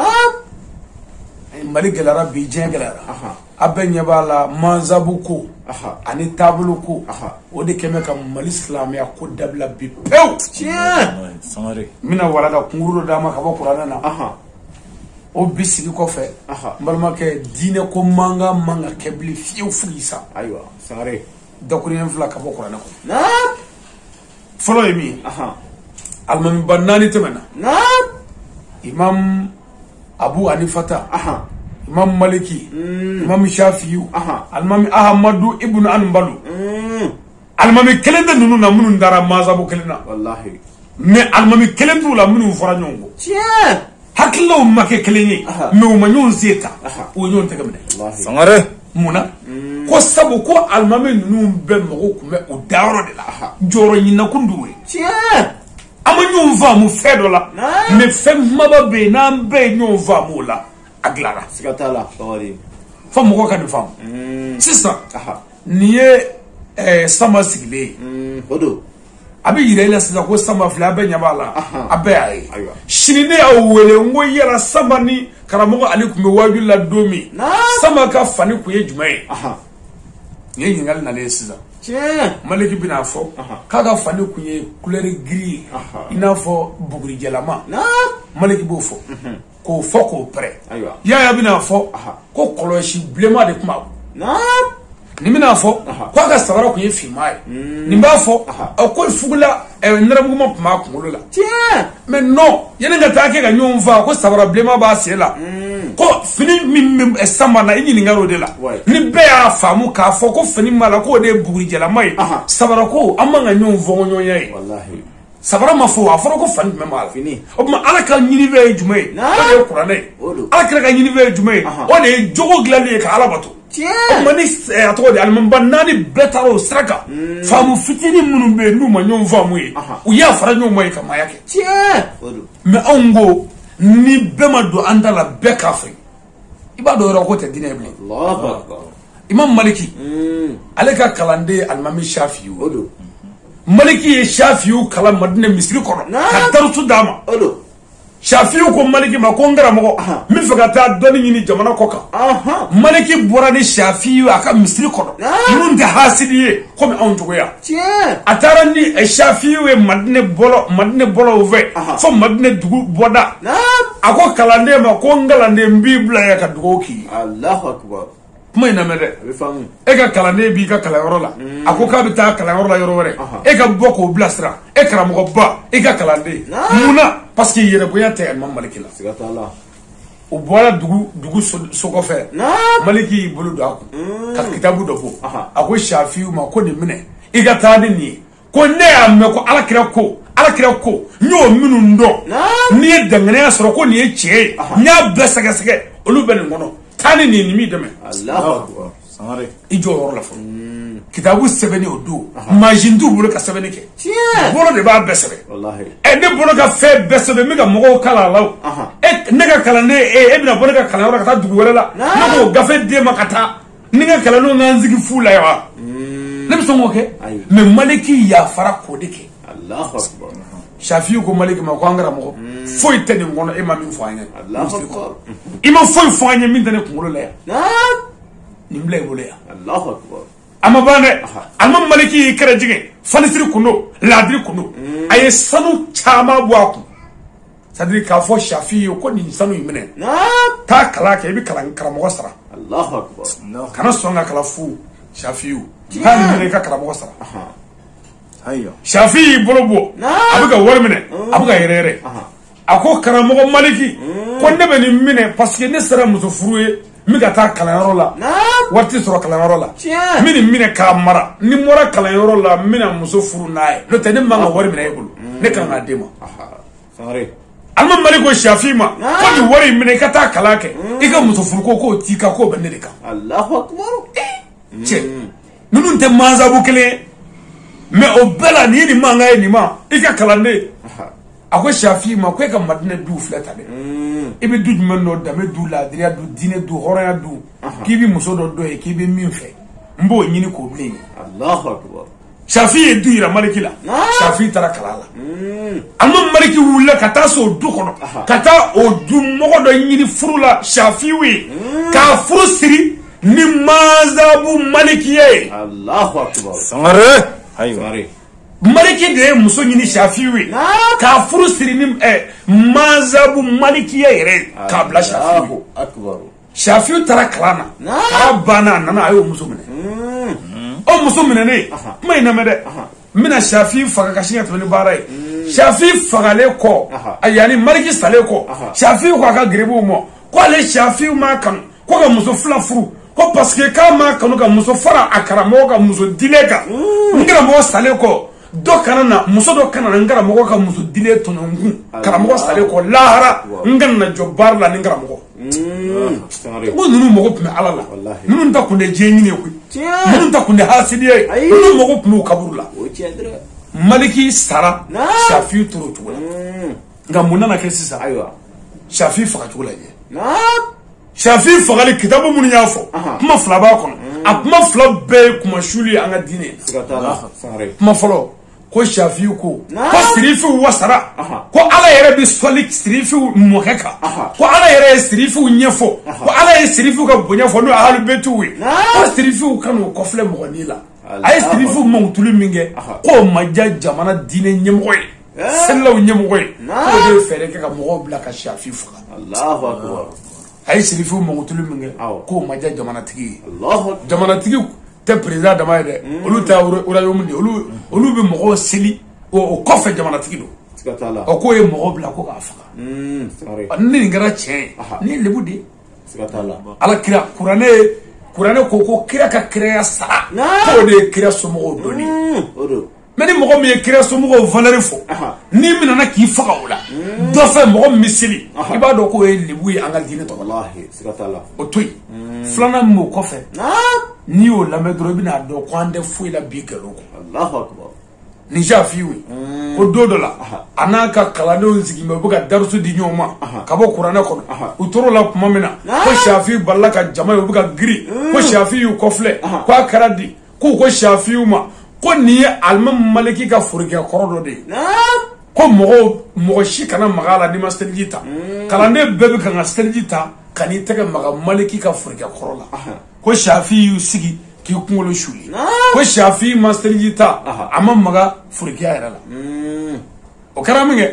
Mali gɛlɛyara bi diɲɛ gɛlɛyara a bɛɛ ɲɛ b'a la mansabu ko ani taabolo ko o de kɛn bɛ ka Mali silamɛya ko dabila bi pewu n bɛna walanda kunkuru dɔ d'a ma ka bɔ kuranɛ na o bi sigi kɔfɛ n balimakɛ diinɛ ko mankan man ka kɛ bilen fiyewu fo k'i sa dakuruɲɛ fila ka bɔ kuranɛ kɔnɔ fɔlɔ ye min ye alimamiba naani tɛmɛna Imam Abu Hanifata Imam Maliki Imam Shafiyu Alimami Ahamadu Ibnu Anbalu alimami kelen tɛ ninnu na minnu dara mazabu kelen na mais alimami kelen t'u la minnu fɔra ɲɔgɔn kɔ hakililaw ma kɛ kelen ye mais u ma ɲɔgɔn sen ta u ye ɲɔgɔn tɛgɛ minɛ mun na ko sabu ko alimami ninnu bɛɛ mago tun bɛ o dayɔrɔ de la jɔyɔrɔ ɲininakun d'u ye an ma ɲɔgɔn faamu fɛn dɔ la mais fɛn kumaba bɛ yen n'an bɛɛ ye ɲɔgɔn faamu o la a dilanna fo mɔgɔ ka nin faamu sisan nin ye Sanba sigilen ye a bɛ yira i la sisan ko Sanba filɛ a bɛɛ ɲɛ b'a la a bɛɛ y'a ye sini ne y'aw wele n ko yala Sanba ni karamɔgɔ Ali tun bɛ waaju la don min Sanba ka fani kun ye jumɛn ye nin ye ɲininkali nalen ye sisan Maliki bɛna fɔ k'a ka fani kun ye couleur gris ye i n'a fɔ bugurijɛlama Maliki b'o fɔ k'o fɔ k'o pɛrɛ Yaya bɛna fɔ ko kɔlɔsi bilenman de tun b'a bolo nin bɛna fɔ k'a ka sabara kun ye finman ye nin b'a fɔ ko fugula nɛrɛmuguma tun b'a kunkolo la mais non yanni ka taa kɛ ka ɲɔgɔn faa ko sabara bilenman b'a sen la ko fini min bɛ Sanba na i ɲininka o de la ni bɛɛ y'a faamu k'a fɔ ko fini b'a la k'o de ye bugurijɛlama ye sabara ko an man ka ɲɔgɔn fɔ ɲɔgɔnya ye sabara ma fɔ a fɔra ko fani jumɛn b'a la o tuma Ala ka ɲinifɛn ye jumɛn ye o de ye kuranɛ ye Ala kira ka ɲinifɛn ye jumɛn ye o de ye jogo dilanni ye ka Ala bato o tuma ni a tɔgɔ di alimamiba naani bɛɛ taara o sira kan faamu fitinin minnu bɛ yen n'u ma ɲɔgɔn faamu ye u y'a fara ɲɔgɔn ma ye ka maaya kɛ mais anw ko ni bɛɛ ma don an da la bɛɛ k'a fɛ i b'a dɔn yɔrɔ ko tɛ diinɛ ye bilen Imam Maliki ale ka kalanden ye alimami Shafiyu Maliki ye Shafiyu kalan Madinɛ misiri kɔnɔ ka darusu d'a ma Shafiyu ko Maliki ma ko n karamɔgɔ n bɛ fɛ ka taa dɔnni ɲini jamana kɔ kan Maliki bɔra ni Shafiyu a ka misiri kɔnɔ ninnu tɛ hasidi ye komi anw cogoya a taara ni Shafiyu ye Madinɛ bɔlɔw fɛ fo Madinɛ dugu bɔda a ko kalanden ma ko n kalanden n b'i bila yan ka dugawu k'i ye kuma in lamɛn dɛ e ka kalanden b'i ka kalanyɔrɔ la a ko k'a bɛ taa kalanyɔrɔ la yɔrɔ wɛrɛ e ka bɔ k'o bilasira e karamɔgɔba e ka kalanden mun na parce que yɛrɛbonya tɛ Imam Maliki la o bɔra dugu so kɔfɛ Maliki y'i bolo don a kun ka kitabu dɔ bɔ a ko Shafiyu ma ko nin minɛ i ka taa ni nin ye ko ne y'a mɛn ko Ala kira ko n y'o minnu dɔn n'i ye danganiya sɔrɔ ko nin ye tiɲɛ ye n y'a bɛɛ sɛgɛsɛgɛ olu bɛ nin kɔnɔ taa ni nin m'i dɛmɛ i jɔ o yɔrɔ la fɔlɔ kitabu sɛbɛnni o don mansin t'u bolo ka sɛbɛnni kɛ bolo de b'a bɛɛ sɛbɛn ɛ ne bolo ka fɛn bɛɛ sɛbɛn n bɛ ka mɔgɔw kalan a la o ne ka kalanden e bɛna bɔ ne ka kalanyɔrɔ ka taa dugu wɛrɛ la ne k'o gafe d'e ma ka taa ni n ka kalandenw k'an sigi fu la yan wa ne bɛ sɔn k'o kɛ mais Maliki yafara k'o de kɛ Shafiyu ko Maliki ma ko an karamɔgɔ foyi tɛ nin kɔnɔ e ma min fɔ an ye i ma foyi fɔ an ye min tɛ ne kunkolo la yan nin bila i bolo yan A ma ban dɛ. Alimami Maliki y'i kɛrɛ jigin fanisiri kun don, laadiri kun don. A ye sanu caman bɔ a kun. C'est-à-dire k'a fɔ Shafi ye ko nin sanu in minɛ. Taa kalan kɛ, i bɛ kalan karamɔgɔ sara. Allahu akbar. Kana sɔn ka kalan fu Shafi ye. Taa nin minɛ i ka karamɔgɔ sara. Ayiwa. Shafi y'i bolo bɔ. A bɛ ka wari minɛ. A bɛ ka yɛrɛ yɛrɛ. A ko karamɔgɔ Maliki ko ne bɛ nin minɛ parce que ne sera muso furu ye. N bɛ ka taa kalanyɔrɔ la. Wari tɛ sɔrɔ kalanyɔrɔ la. N bɛ nin minɛ k'a mara. Ni n bɔra kalanyɔrɔ la, n bɛna muso furu n'a ye. N'o tɛ ne man ka wari minɛ e bolo. Ne kan k'a d'e ma. Alimami Maliki ko Shafi ma ko nin wari in minɛ i ka taa kalan kɛ. I ka muso furu ko k'o t'i kan, k'o bɛ ne de kan. Allahu akbar. Cɛ ninnu tɛ mansabu kelen ye. Mais o bɛɛ la nin ye nin mankan ye nin ma i ka kalanden. A ko Shafi ma ko e ka Madinɛ du filɛ tan dɛ. I bɛ du jumɛn dɔn? Danbe du, laadiriya du, diinɛ du, hɔrɔnya du. K'i bɛ muso dɔ dɔn ye, k'i bɛ min fɛ, n b'o ɲini k'o bilen ye. Allahu akbar. Shafi ye du yira Maliki la. Shafi taara kalan la. Alimami Maliki wulila ka taa se o du kɔnɔ, ka taa o du mɔgɔ dɔ ɲini furu la Shafi ye, k'a furu siri ni mazabu Malikiya ye. Allahu akbar. Sangare. Ayiwa. Maliki de ye muso ɲini Shafi ye, k'a furu siri ni mazabu Malikiya yɛrɛ k'a bila Shafi ye. Shafi taara kalan na, kalan banna, a nana a y'o muso minɛ. O muso minɛnen, kuma in lamɛn dɛ, n bɛna Shafi faga ka sin ka tɛmɛ ni baara ye. Shafi fagalen kɔ, yanni Maliki salen kɔ, Shafi ko a ka geribuw ma ko ale Shafi m'a kanu ko ka muso fila furu, ko parce que k'a m'a kanu ka muso fara a karamɔgɔ ka muso dilen kan. N karamɔgɔ salen kɔ, dɔ kana na, muso dɔ kana na n karamɔgɔ ka muso dilen tɔɲɔ n kun. Karamɔgɔ salen kɔ lahara, n kana na jɔ baara la ni n karamɔgɔ. Ko ninnu mago tun bɛ Ala la. Ninnu ta kun tɛ diɲɛ ɲini ye koyi. Ninnu ta kun tɛ hasidiya ye. Ninnu mago tun b'u kaburu la. Maliki sara, Shafi tora o cogo la. Nka mun nana kɛ sisan? Shafi fagacogo lajɛ. Shafi fagali kitabu minnu y'a fɔ, kuma fila b'a kɔnɔ. A kuma fila bɛɛ ye kuma suli ye an ka diinɛ ye. Kuma fɔlɔ, ko Shafi ko ko sirifiw wasara, ko Ala yɛrɛ bɛ sɔli sirifiw mɔkɛ kan, ko Ala yɛrɛ ye sirifiw ɲɛfɔ, ko Ala ye sirifiw ka bonya fɔ n'o ye ahalubetiw ye, ko sirifiw ka n'u kɔfilɛ mɔgɔnin la. A ye sirifiw mankutuli min kɛ, k'o ma diya jamana diinɛ ɲɛmɔgɔ ye, selilaw ɲɛmɔgɔ ye, k'o de ye fɛɛrɛ kɛ ka mɔgɔw bila ka Shafi faga. A ye sirifiw mankutuli min kɛ, k'o ma diya jamanatigi ye. Jamanatigi tɛ président dama ye dɛ, olu ta royaume de, olu bɛ mɔgɔw seli o kɔfɛ jamanatigi don. Ɔ k'o ye mɔgɔw bila ko k'a faga. Ni nin kɛra tiɲɛ ye, nin ye lebu de ye. Ala kira kuranɛ ko kira ka kiraya sara, k'o de ye kira somɔgɔw dɔnni. Mais ni mɔgɔ min ye kira somɔgɔw valeur fɔ, n'i minɛna k'i faga o la, dɔ fɛ mɔgɔ min bɛ seli, i b'a dɔn k'o ye lebu ye an ka diinɛ tɔgɔ la. O to yen. Filanan min b'o kɔfɛ, n'i y'o lamɛn dɔrɔn i bɛna dɔn ko an tɛ foyi la bi nkalon kɔ. Nin Shafi ye ko don dɔ la, a n'a ka kalandenw sigilen bɛ, u bɛ ka darusu di ɲɔgɔn ma ka bɔ kuranɛ kɔnɔ. U tor'o la tuma min na, ko Shafi balila ka jama ye, u bɛ ka girin, ko Shafi y'u kɔfilɛ, k'a kɛra di, k'u ko Shafi ma ko nin ye Alimami Maliki ka forokɛ kɔrɔ dɔ de ye, ko mɔgɔ si kana maga a la n'i ma seliji ta. Kalanden bɛɛ bɛ kan ka seliji ta ka n'i tɛgɛ maga Maliki ka forokɛ kɔrɔ la. Ko Shafi y'u sigi k'i kunkolo suli, ko Shafi ma seliji ta, a ma maga forokiya yɛrɛ la. O kɛra min kɛ,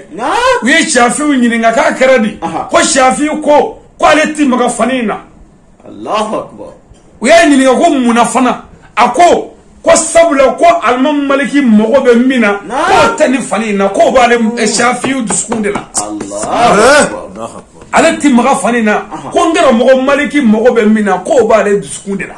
u ye Shafiw ɲininka k'a kɛra di, ko Shafi ko k'ale ti maga fani in na. U y'a ɲininka ko munna fana, a ko sabula ko Alimami Maliki mago bɛ min na, k'o tɛ nin fani in na, k'o b'ale Shafiw dusukun de la. Ale ti maga fani in na, ko n karamɔgɔ Maliki mago bɛ min na, k'o b'ale dusukun de la.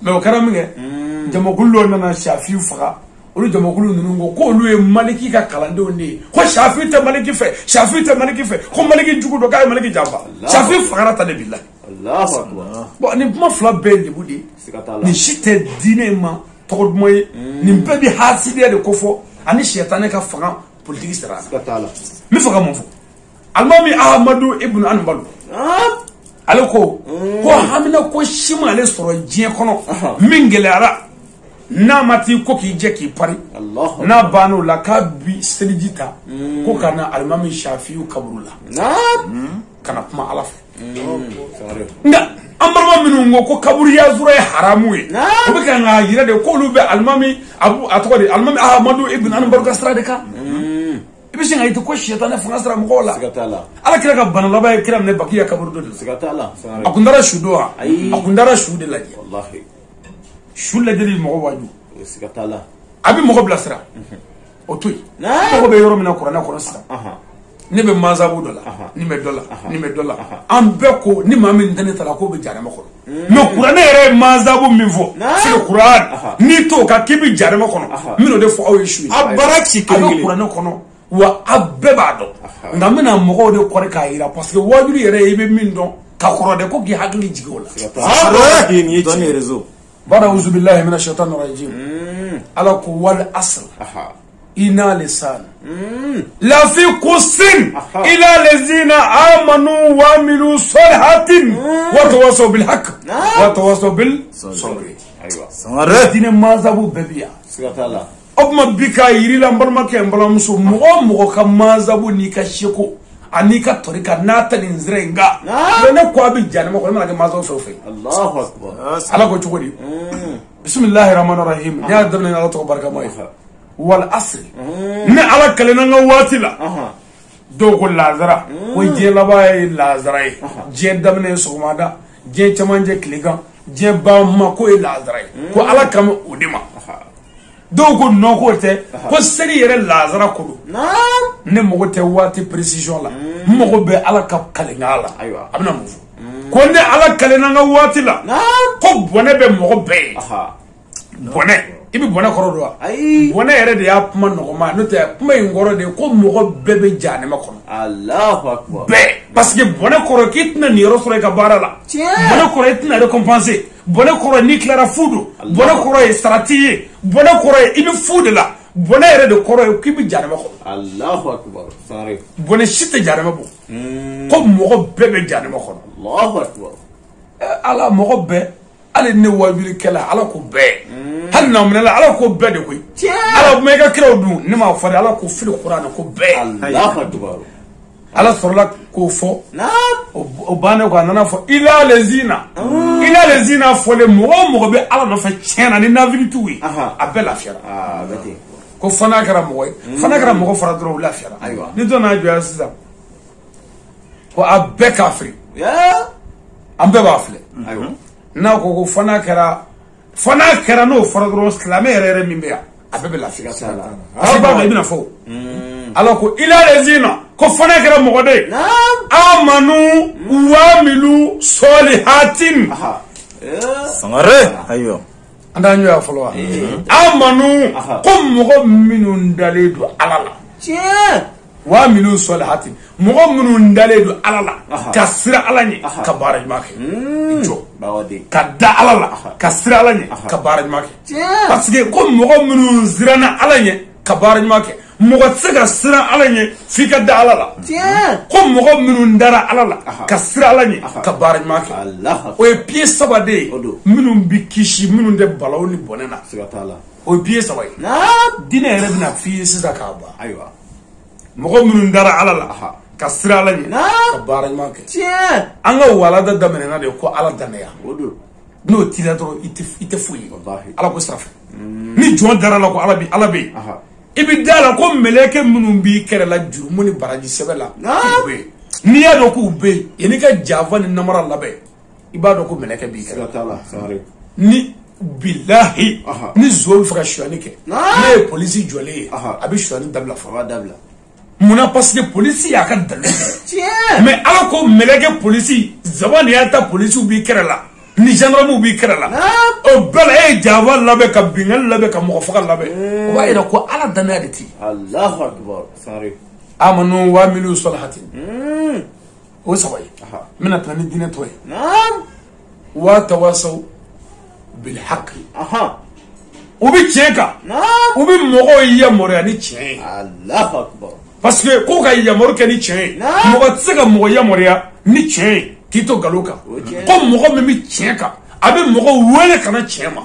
Mais o kɛra min kɛ, jamakulu dɔ nana Shafi faga. Olu jamakulu ninnu ko k'olu ye Maliki ka kalandenw de ye, ko Shafi tɛ Maliki fɛ, Shafi tɛ Maliki fɛ, ko Maliki jugu don, k'a ye Maliki janfa. Shafi fagara tan de bilahi. Bon, nin kuma fila bɛɛ ye lebu de ye. Nin si tɛ diinɛ ma tɔgɔ duman ye. Nin bɛɛ bɛ hasidiya de kofɔ ani sɛtanɛ ka fanga politiki sira la. N bɛ fɛ ka mun fɔ? Alimami Ahamadu ibn Hanbal, ale ko hamina ko si ma ale sɔrɔ diɲɛ kɔnɔ min gɛlɛyara n'a ma t'i ko k'i jɛ k'i pari, n'a bann'o la k'a bi seliji ta ko ka na Alimami Shafiyu kaburu la ka na kuma Ala fɛ. Nka An balima minnu ko kaburu yazura ye haramu ye o bɛ kan k'a yira de k'olu bɛ alimami abu a tɔgɔ di alimami Ahamadu ibn Anbaru ka sira de kan. I bɛ sin ka ye ten ko siyɛtanɛ fanga sira mɔgɔw la. Ala kira ka bana laban ye kira minɛ Bakiya kaburu dɔ de la. A kun taara su don wa? A kun taara su de lajɛ. Su lajɛli mɔgɔ waaju. A bɛ mɔgɔ bilasira. O to yen. Mɔgɔ bɛ yɔrɔ min na kuranɛ kɔnɔ sisan. Ne bɛ mazabu dɔ la, ni bɛ dɔ la, ni bɛ dɔ la. An bɛɛ ko ni maa min tɛ ne ta la k'o bɛ jahanama kɔnɔ. Mais kuranɛ yɛrɛ ye mazabu min fɔ, c'est kuran. N'i t'o kan k'i bɛ jahanama kɔnɔ, n bɛn'o de fɔ aw ye su ye. A baara ci kelen kelen. A bɛ kuranɛ kɔnɔ wa a bɛɛ b'a dɔn. Nka n bɛna mɔgɔw de kɔrɔ k'a jira parce que waajuli yɛrɛ i bɛ min dɔn ka kɔrɔ dɛ ko k'i hakili jigin o la. Bada uzubillahi mina shaitani rajim. Ala ko wal asr. Ina lisan la fi qusin ila lazina amanu wa amilu salihatin wa tawasaw bil haqq wa tawasaw bil sabr. Ayiwa sangare diinɛ mazabu bɛɛ bi yan. Siga t'a la. O tuma bi k'a yir'i la n balimakɛ n balimamuso mɔgɔ o mɔgɔ ka mazabu n'i ka seko ani ka tɔrika n'a tɛ nin sira in kan ne ko a bɛ jahanama kɔnɔ i mana kɛ mazabu fɛn o fɛn. Allahu akbar. Ala ko cogo di? Bisimilahi rahmani rahim. Ne y'a daminɛ ni Ala tɔgɔ barikama ye. Wal asri. Ne Ala kalenna n ka waati la. Dɔw ko lazara. Ko diɲɛ laban ye lazara ye. Diɲɛ daminɛ ye sɔgɔmada. Diɲɛ cɛmancɛ tilegan. Diɲɛ ban ma k'o ye lazara ye. Ko Ala kan bɛ o de ma. Dɔw ko non k'o tɛ. Ko seli yɛrɛ lazara ko don. Ne mago tɛ waati précision la. N mago bɛ Ala ka kalenkan la. A bɛna mun fɔ? Ko ne Ala kalenna n ka waati la. Ko bɔnɛ bɛ mɔgɔ bɛɛ ye. Bɔnɛ. I bɛ bɔnɛ kɔrɔ dɔn wa? Bɔnɛ yɛrɛ de y'a kuma nɔgɔma n'o tɛ kuma in kɔrɔ de ye ko mɔgɔ bɛɛ bɛ jahanama kɔnɔ. Allahu akbar. Bɛɛ parce que bɔnɛ kɔrɔ k'i tɛna nin yɔrɔ sɔrɔ i ka baara la. Bɔnɛ kɔrɔ i tɛna récompenser. Bɔnɛ kɔrɔ n'i tilara fu don. Bɔnɛ kɔrɔ ye sara t'i ye. Bɔnɛ kɔrɔ ye i bɛ fu de la. Bɔnɛ yɛrɛ de kɔrɔ ye k'i bɛ jahanama kɔnɔ. Allahu akbar. Bɔnɛ si tɛ jahanama bɔ. Ko mɔgɔ bɛɛ bɛ jahanama kɔnɔ. Allahu akbar. Ala mɔgɔ bɛɛ. Hali ne wajulikɛla Ala ko bɛɛ. Hali n'aw minɛla Ala ko bɛɛ de koyi. Ala ma i ka kiraw dun ne m'a fɔ dɛ Ala ko fili kuran ko bɛɛ. Allahu akbar. Ala sɔrɔla k'o fɔ. O bannen kɔ a nana fɔ ila lezina. Ila lezina fɔlen mɔgɔ o mɔgɔ bɛ Ala nɔfɛ tiɲɛ na ni nafigi ye. A bɛɛ lafiyara. Ko fo n'a kɛra mɔgɔ ye. Fo n'a kɛra mɔgɔ fara dɔrɔn u lafiyara. Ni dɔ nana jɔ yan sisan ko a bɛɛ kafiri. An bɛɛ b'a filɛ. N'a ko fo n'a kɛra n'o fɔra dɔrɔn silamɛ yɛrɛ yɛrɛ min bɛ yan a bɛɛ bɛ lafiya. Parce que b'a dɔn i bɛna fɔ o. Ala ko ila lezina ko fo n'a kɛra mɔgɔ de ye. Amanu wamilu solihatin. Sangare. Ayiwa. An t'an jɔ yan fɔlɔ wa? Amanu ko mɔgɔ minnu dalen don Ala la. Wamilu solihatin mɔgɔ minnu dalen don Ala la ka siran Ala ɲɛ ka baara ɲuman kɛ. Jɔ. Ka da Ala la ka siran Ala ɲɛ ka baara ɲuman kɛ. Parce que ko mɔgɔ minnu siranna Ala ɲɛ ka baara ɲuman kɛ mɔgɔ tɛ se ka siran Ala ɲɛ f'i ka da Ala la. Ko mɔgɔ minnu dara Ala la ka siran Ala ɲɛ ka baara ɲuman kɛ. O ye pied saba de ye minnu bɛ kisi minnu tɛ balawu ni bɔnɛ na. O ye pied saba ye. Diinɛ yɛrɛ bɛna f'i ye sisan k'a ban. Mɔgɔ minnu dara Ala la ka siran Ala ɲɛ ka baara ɲuman kɛ. An ka walanda daminɛna de ko Ala danaya. N'o t'i la dɔrɔn i tɛ foyi ye. Ala ko sira fɛ. Ni jɔn dara la ko Ala bɛ yen. I bɛ da la ko mɛlɛkɛ minnu b'i kɛrɛ la jurumu ni baraji sɛbɛn la. K'u bɛ yen. N'i y'a dɔn k'u bɛ yen yanni ka janfa ni namara labɛn i b'a dɔn ko mɛlɛkɛ b'i kɛrɛ la. Ni bilahi ni zon bɛ fɛ ka sonyali kɛ ne ye polisi jɔlen ye a bɛ sonyali dabila fɔlɔ. Munna parce que polisi y'a ka dalilu ye. Mais Ala ko mɛlɛkɛ polisi zaban de y'a ta polisiw b'i kɛrɛ la ni gendarmew b'i kɛrɛ la. O bɛɛ la e ye janfa labɛn ka binkanni labɛn ka mɔgɔ faga labɛn. O b'a yira ko Ala danaya de t'i. Allahu akbar. Amanu wa amilu solihatin. O saba ye. N bɛna tɛmɛ ni diinɛ tɔ ye. Wa tawasaw bil haqq. U bɛ tiɲɛ kan. U bɛ mɔgɔw yamaruya ni tiɲɛ ye. Allahu akbar. Parce que ko ka yamaru kɛ ni tiɲɛ ye. Mɔgɔ tɛ se ka mɔgɔ yamaruya ni tiɲɛ ye k'i to nkalon kan. Ko mɔgɔ min bɛ tiɲɛ kan a bɛ mɔgɔ wele ka na tiɲɛ ma.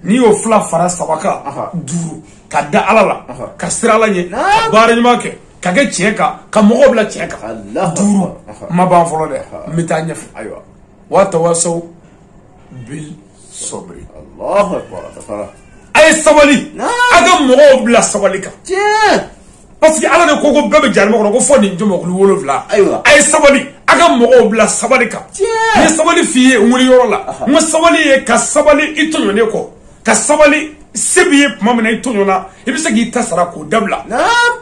N'i y'o fila fara saba kan duuru ka da Ala la ka siran Ala ɲɛ ka baara ɲuman kɛ ka kɛ tiɲɛ kan ka mɔgɔw bila tiɲɛ kan. Duuru ma ban fɔlɔ dɛ n bɛ taa ɲɛfɛ. Wa tawasaw bil sabri. Allahu akbar. A ye sabali. A ka mɔgɔw bila sabali kan. Tiɲɛ. Parce que Ala de ko ko bɛɛ bɛ jahanama kɔnɔ ko fo nin jɔnmɔkulu 7. Ayiwa. A ye sabali. A ka mɔgɔw bila sabali kan. Tiɲɛ. N ye sabali f'i ye n wuli yɔrɔ la. N ko sabali ye ka sabali i tɔɲɔnen kɔ. Ka sabali se b'i ye tuma min na i tɔɲɔna i bɛ se k'i ta sara k'o dabila.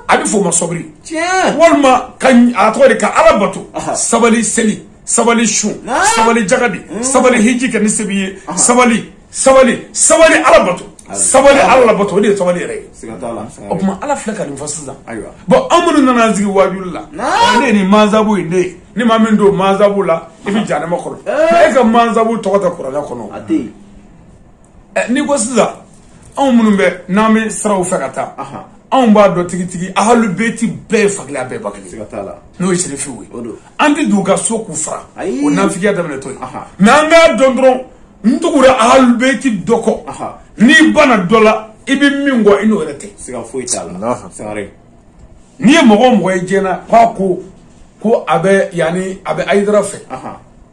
A bɛ fɔ o ma sabali. Tiɲɛ. Walima ka a tɔgɔ de ka Ala bato. Sabali seli. Sabali sun. Sabali jagadi. Sabali hiji kɛ ni se b'i ye. Sabali sabali sabali Ala bato. Sabali Ala la bato o de ye sabali yɛrɛ ye. Siga t'a la. O tuma Ala filɛ ka nin fɔ sisan. Ayiwa. Bon an minnu nana an sigi waajuli la. Ne ye nin mansabu in de ye. Ni maa min don mansabu la i bɛ jahanama kɔnɔ. E ka mansabu tɔgɔ tɛ kuranɛ kɔnɔ. A tɛ yen. N'i ko sisan anw minnu bɛ n'an bɛ siraw fɛ ka taa. Anw b'a dɔn tigitigi ahalu beyti bɛɛ ye fakelen a bɛɛ ba kelen. Siga t'a la. N'o ye sirifiw ye. O don. An tɛ don u ka so k'u fara. Ayi. O nafigiya daminɛtɔ ye. Mais an k'a dɔn dɔrɔn n tugura ahalu beyti dɔ kɔ. N'i banna dɔ la i bɛ min kɔ i n'o yɛrɛ tɛ. Siga foyi t'a la. Sangare. N'i ye mɔgɔ o mɔgɔ ye diɲɛ na k'a ko ko a bɛ yanni a bɛ Ayidara fɛ.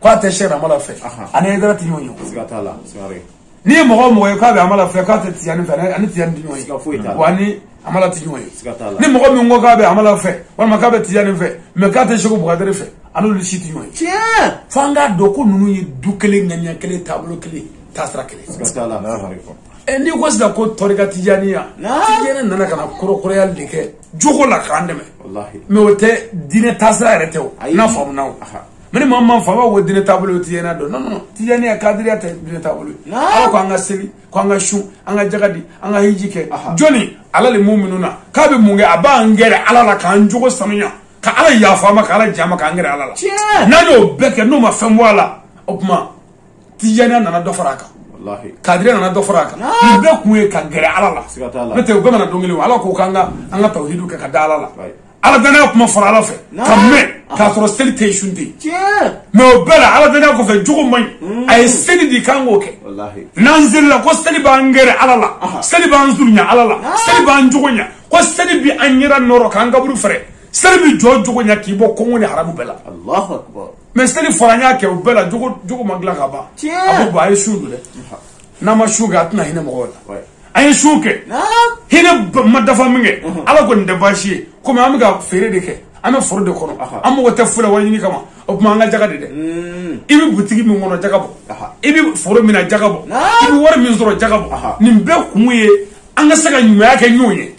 K'a tɛ Sɛki Amala fɛ. Ani Ayidara tɛ ɲɔgɔn ye. Siga t'a la. Sangare. N'i ye mɔgɔ o mɔgɔ ye k'a bɛ Amala fɛ k'a tɛ Tijani fɛ ani Tijani tɛ ɲɔgɔn ye. Siga foyi t'a la. Wa ni Amala tɛ ɲɔgɔn ye. Siga t'a la. Ni mɔgɔ min ko k'a bɛ Amala fɛ walima k'a bɛ Tijani fɛ mais k'a tɛ Seko Bukadari fɛ a n'olu si tɛ ɲɔgɔn ye. Tiɲɛ. Fo an k'a dɔn ko ninnu ye du kelen ŋaniya kelen taabolo kelen taasira kelen. Siga t'a la. N'i ko sisan ko tɔrika Tijaniya. Tijani nana ka na kurakurayali de kɛ jogo la k'an dɛmɛ. Walahi. Mais o tɛ diinɛ taasira yɛrɛ tɛ o. N'a faamuna o. Mais ni maa min m'a faamu a b'a fɔ ko diinɛ taabolo ye Tijaniya dɔn. Non non Tijaniya kadiriya tɛ diinɛ taabolo ye. Ala ko an ka seli ko an ka sun an ka jaga di an ka hiji kɛ. Jɔnni ala le mun na k'a bɛ mun kɛ a b'an gɛrɛ Ala la k'an jogo sanuya ka Ala yafa an ma ka Ala jama k'an gɛrɛ Ala la. N'an y'o bɛɛ kɛ n'o ma fɛn bɔ a la o tuma Tijaniya nana dɔ fara a kan. Walahi. Kadiriya nana dɔ fara a kan. Nin bɛɛ kun ye ka gɛrɛ Ala la. Siga t'a la. N'o tɛ u bɛɛ mana don kelen o Ala ko k'an ka an ka tawhidu kɛ ka da Ala la. Ala danaya kuma fɔra Ala fɛ. Ka mɛn k'a sɔrɔ seli tɛ yen sun tɛ yen. Tiɲɛ. Mais o bɛɛ la Ala danaya kɔfɛ jogo man ɲi. A ye seli di k'an k'o kɛ. Walahi. N'an selila ko seli b'an gɛrɛ Ala la. Seli b'an surunya Ala la. Seli b'an jogo ɲɛ. Ko seli bi an ɲɛda nɔrɔ k'an kaburu fɛrɛ. Seli bi jɔ jogo ɲɛ k'i bɔ kɔngɔ ni haramu bɛɛ la. Allahu akbar. Mais seli fɔra an y'a kɛ o bɛɛ la jogo ma dilan ka ban. Tiɲɛ. A ko bon a ye sun don dɛ. N'an ma sun kɛ a tɛna hinɛ mɔgɔw la. An ye sun kɛ. Hinɛ ma dafa min kɛ. Ala ko nin tɛ baasi ye. Komi an bɛ ka feere de kɛ. An bɛ foro de kɔnɔ. An mago tɛ foyi la wari ɲini kama. O tuma an ka jaga de dɛ. I bɛ butigi min kɔnɔ jaga bɔ. I bɛ foro min na jaga bɔ. I bɛ wari min sɔrɔ jaga bɔ. Nin bɛɛ kun ye an ka se ka ɲumanya kɛ ɲɔgɔn ye.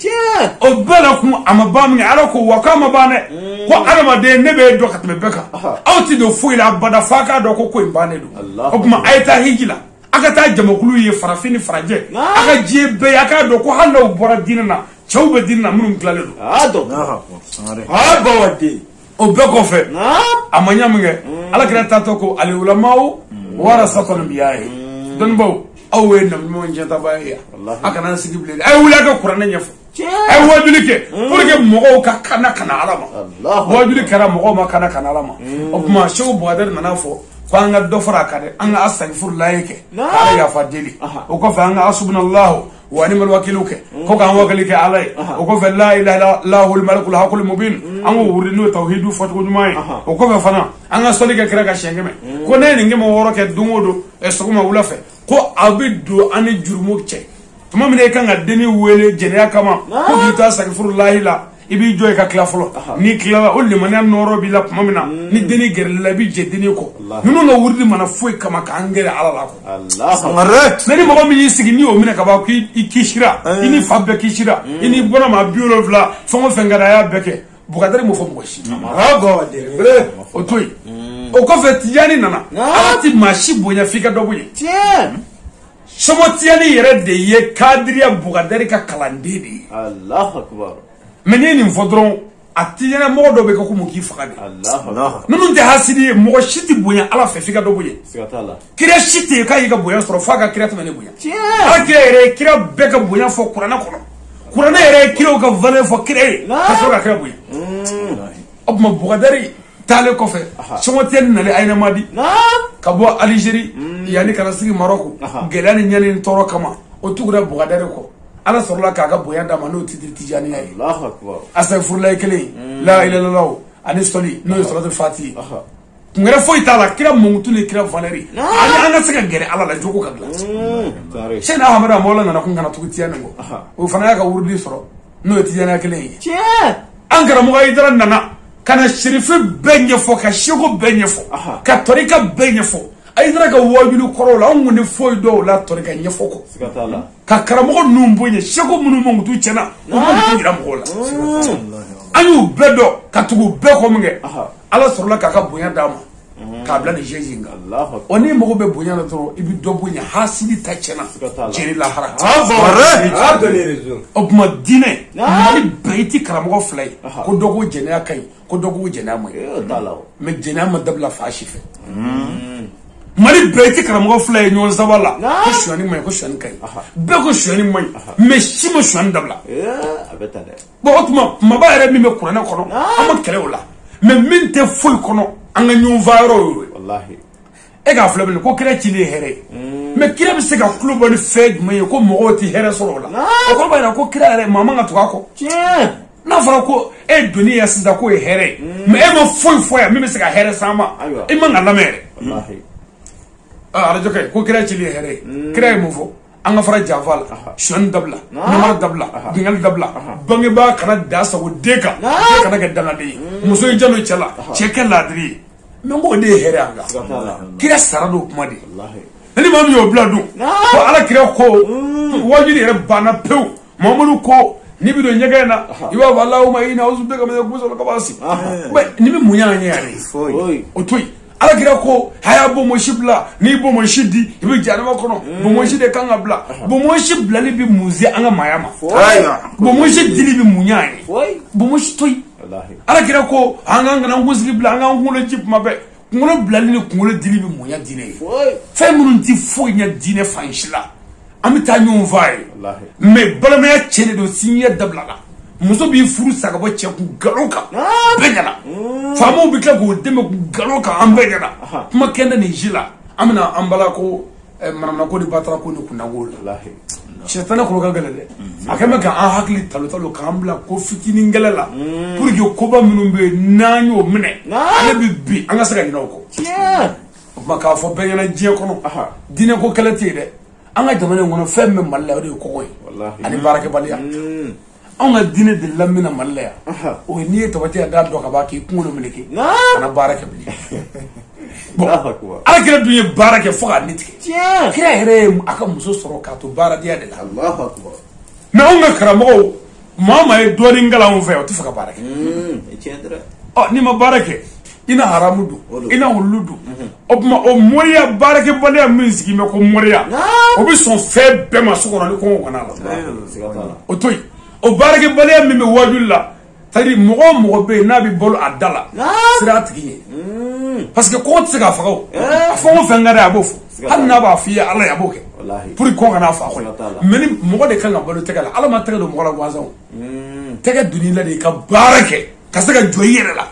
O bɛɛ la kun a ma ban min kɛ Ala ko wa k'a ma ban dɛ. Ko adamaden ne bɛ dɔn ka tɛmɛ bɛɛ kan. Aw tɛ don foyi la abada f'a k'a dɔn ko ko in bannen don. O tuma a ye taa hiji la. A ka taa jamakulu ye farafin ni farajɛ. A ka diɲɛ bɛɛ ye a k'a dɔn ko hali n'aw bɔra diinɛ na cɛw bɛ diinɛ na minnu tilalen don. O bɛɛ kɔfɛ a ma ɲa min kɛ Ala kira taatɔ ko aliwulamaw warasatul anbiya ye. Dɔnnibaw aw ye nabi ɲumanw jɛntaba ye yan. A kana an sigi bilen. A ye wuli a ka kuranɛ ɲɛfɔ. A ye wajuli kɛ pour que mɔgɔw ka kana kana Ala ma. Wajuli kɛra mɔgɔw ma kana kana Ala ma. O tuma Seko Bukadari nana fɔ ko an ka dɔ fara a kan dɛ an ka asagifurulayi kɛ k'Ala yafa deli. O kɔfɛ an ka asubunalahu wa ni'mal wakilu kɛ ko k'an wakili kɛ Ala ye. O kɔfɛ la ilaha illallahul malikul hakul mubin an k'o wurudi n'o ye tawhidu fɔcogo ɲuman ye. O kɔfɛ fana an ka sɔli kɛ kira ka siɲɛ 100 ko ne ye nin 600 kɛ don o don sɔgɔma wula fɛ ko a bɛ don an ni jurumu cɛ. Tuma min na i kan ka denni wele jɛnɛya kama ko k'i to asagifurulayi la i b'i jɔ i ka tila fɔlɔ n'i tilala o limaniya nɔrɔ b'i la tuma min na ni denni gɛrɛl'i la i b'i jɛ denni kɔ. Ninnu ka wurudi mana foyi kama k'an gɛrɛ Ala la kɔ. Mais ni mɔgɔ min y'i sigi n'i y'o minɛ ka ban k'i kisira i ni fa bɛɛ kisira i ni bɔra maa 70 fɛn o fɛn ka di a y'a bɛɛ kɛ. Bukadari m'o fɔ mɔgɔ si. O to yen. O kɔfɛ Tijani nana. Ala ti maa si bonya f'i ka dɔ bonya. Sɔmɔ Tijani yɛrɛ de ye kadiriya Bukadari ka kalanden de ye. Allahu akbar. Mais n'i ye nin fɔ dɔrɔn a Tijani mɔgɔ dɔw bɛ kɛ ko mun k'i faga de. Ninnu tɛ hasidi ye mɔgɔ si tɛ bonya Ala fɛ f'i ka dɔ bonya. Kira si tɛ yen k'a y'i ka bonya sɔrɔ f'a ka kira tɛmɛ ne bonya. Ala kira yɛrɛ ye kira bɛɛ ka bonya fɔ kuranɛ kɔnɔ. Kuranɛ yɛrɛ ye kiraw ka valeur fɔ kira ye ka sɔrɔ ka kira bonya. O tuma Bukadari taalen kɔfɛ Sɔmɔ Tijani nalen Ayinamadi ka bɔ Alizeri yanni ka na sigi Marɔku gɛlɛya ni ɲani ni tɔɔrɔ kama o tugura Bukadari kɔ. Ala sɔrɔla k'a ka bonya d'a ma n'o titiri Tijaniya ye. Asafurulayi kelen la ilaha illallah ani sɔli n'o ye salatul fati ye. Kun wɛrɛ foyi t'a la kira mankutu ni kira valeur ani an ka se ka gɛrɛ Ala la jogo ka dilan. Sɛki Ahamadu Amawula nana kun kana tugu Tijani kɔ. O fana y'a ka wurudi sɔrɔ n'o ye Tijaniya kelen ye. An karamɔgɔ Hayidara nana ka na sirife bɛɛ ɲɛfɔ ka seko bɛɛ ɲɛfɔ ka tɔrika bɛɛ ɲɛfɔ. Hayidara ka wajuli kɔrɔw la anw kun tɛ foyi dɔn o la tɔrika ɲɛfɔ kɔ. Ka karamɔgɔ ninnu bonya seko minnu mankutu tiɲɛna u mankutu yira mɔgɔw la. An y'u bɛɛ dɔn ka tugu u bɛɛ kɔ min kɛ. Ala sɔrɔla k'a ka bonya d'a ma k'a bila nin chaise in kan. Ɔ n'i mago bɛ bonya la dɔrɔn i bɛ dɔ bonya hasidi ta tiɲɛna diɲɛ ni lahara. O tuma diinɛ Mali bɛɛ i ti karamɔgɔ fila ye ko dɔ ko jɛnɛya ka ɲi ko dɔ ko jɛnɛya man ɲi. Mais jɛnɛya ma dabila fa si fɛ. Mali bɛɛ i ti karamɔgɔ fila ye ɲɔgɔn saba la ko sonyani man ɲi ko sonyani ka ɲi. Bɛɛ ko sonyani man ɲi mais si ma sonyani dabila. Bon o tuma kumaba yɛrɛ min bɛ kuranɛ kɔnɔ an ma kɛlɛ o la. Mais min tɛ foyi kɔnɔ an ka ɲɔgɔn fa yɔrɔ y'o ye. E k'a filɛ bilen ko kira cili ye hɛrɛ ye. Mais kira bɛ se ka tulo bɔ ni fɛn jumɛn ye ko mɔgɔw tɛ hɛrɛ sɔrɔ o la. O kɔrɔ b'a jira ko kira yɛrɛ maa man ka tugu a kɔ. N'a fɔra ko e donni ya sisan k'o ye hɛrɛ ye. Mais e ma foyi fɔ yan min bɛ se ka hɛrɛ s'an ma. E man ka lamɛn yɛrɛ. Arajo kɛ ko kira cili ye hɛrɛ ye. Kira ye mun fɔ? An ka fara janfa la sonyani dabila namara dabila bingali dabila bangebaa kana da sago den kan den kana kɛ dangaden ye muso ye janto cɛ la cɛ kɛ laadiri ye mais n k'o de ye hɛrɛ an kan kira sara n'o kuma de ye ni maa min y'o bila dun ko ala kira ko wajuli yɛrɛ banna pewu Mamadu ko n'i bɛ don ɲɛgɛn na i b'a fɔ Allahumma inni a'udhu bika min al-khubuthi wal khaba'ith mais nin bɛ mun ɲɛ an ye yɛrɛ o to yen. Ala kira ko a y'a bonbonsi bila n'i bonbonsi di i bɛ jahanama kɔnɔ bonbonsi de kan ka bila bonbonsi bilali bɛ mun se an ka maaya ma bonbonsi dili bɛ mun ɲɛ an ye bonbonsi to yen. Ala kira ko an k'an kana kunsigi bila an k'an kunkolo ji kuma bɛɛ kunkolo bilali ni kunkolo dili bɛ mun ɲɛ diinɛ ye fɛn minnu tɛ foyi ɲɛ diinɛ fan si la an bɛ taa ɲɔgɔn f'a ye mais balimaya cɛ de don sinjiya dabila la. Muso b'i furu sa ka bɔ cɛ kun nkalon kan bɛɛ ɲɛna faamaw bɛ tila k'o dɛmɛ kun nkalon kan an bɛɛ ɲɛna kuma kɛnɛ nin si la an bɛna an bala ko manamana ko ni batara ko ni kunnako la sɛtanɛ kɔrɔ ka gɛlɛn dɛ a kɛn bɛ k'an hakili talo talo k'an bila ko fitinin kɛlɛ la pour que koba minnu bɛ yen n'an y'o minɛ ale bɛ bin an ka se ka ɲinɛ o kɔ o tuma k'a fɔ bɛɛ ɲɛna diɲɛ kɔnɔ diinɛ ko kɛlɛ tɛ yen dɛ an ka jamana in kɔnɔ fɛn min bɛ Mali la o de ye kɔngɔ ye ani baarakɛbaliya. Anw ka diinɛ delila min na Mali la yan o ye n'i ye tabati ya da dɔ ka ban k'i kunkolo meleke kana baara kɛ bilen bon ala kira dun ye baara kɛ fo k'a ni tigɛ kira yɛrɛ ye a ka muso sɔrɔ k'a to baaradenya de la mais anw ka karamɔgɔw maa o maa ye dɔɔnin kalan anw fɛ o tɛ fɛ ka baara kɛ ɔ n'i ma baara kɛ i na haramu dun i na wulu dun o tuma o moriya baarakɛbaliya min sigi bɛ ko moriya o bɛ sɔn fɛn bɛɛ ma so kɔnɔ ni kɔngɔ kana la o to yen. O baarakɛbaliya min bɛ wajuli la c'est-à-dire mɔgɔ o mɔgɔ bɛ yen n'a bɛ balo a da la sira a tigi ɲɛ parce que kɔngɔ tɛ se k'a faga o a fɛn o fɛn ka d'a ye a b'o fɔ hali n'a b'a f'i ye ala ye a b'o kɛ pour que kɔngɔ kana faga kɔni mais ni mɔgɔ de kan ka balo tɛgɛ la ala ma tɛgɛ don mɔgɔ la gansan o tɛgɛ donn'i la de i ka baara kɛ ka se ka jɔ i yɛrɛ la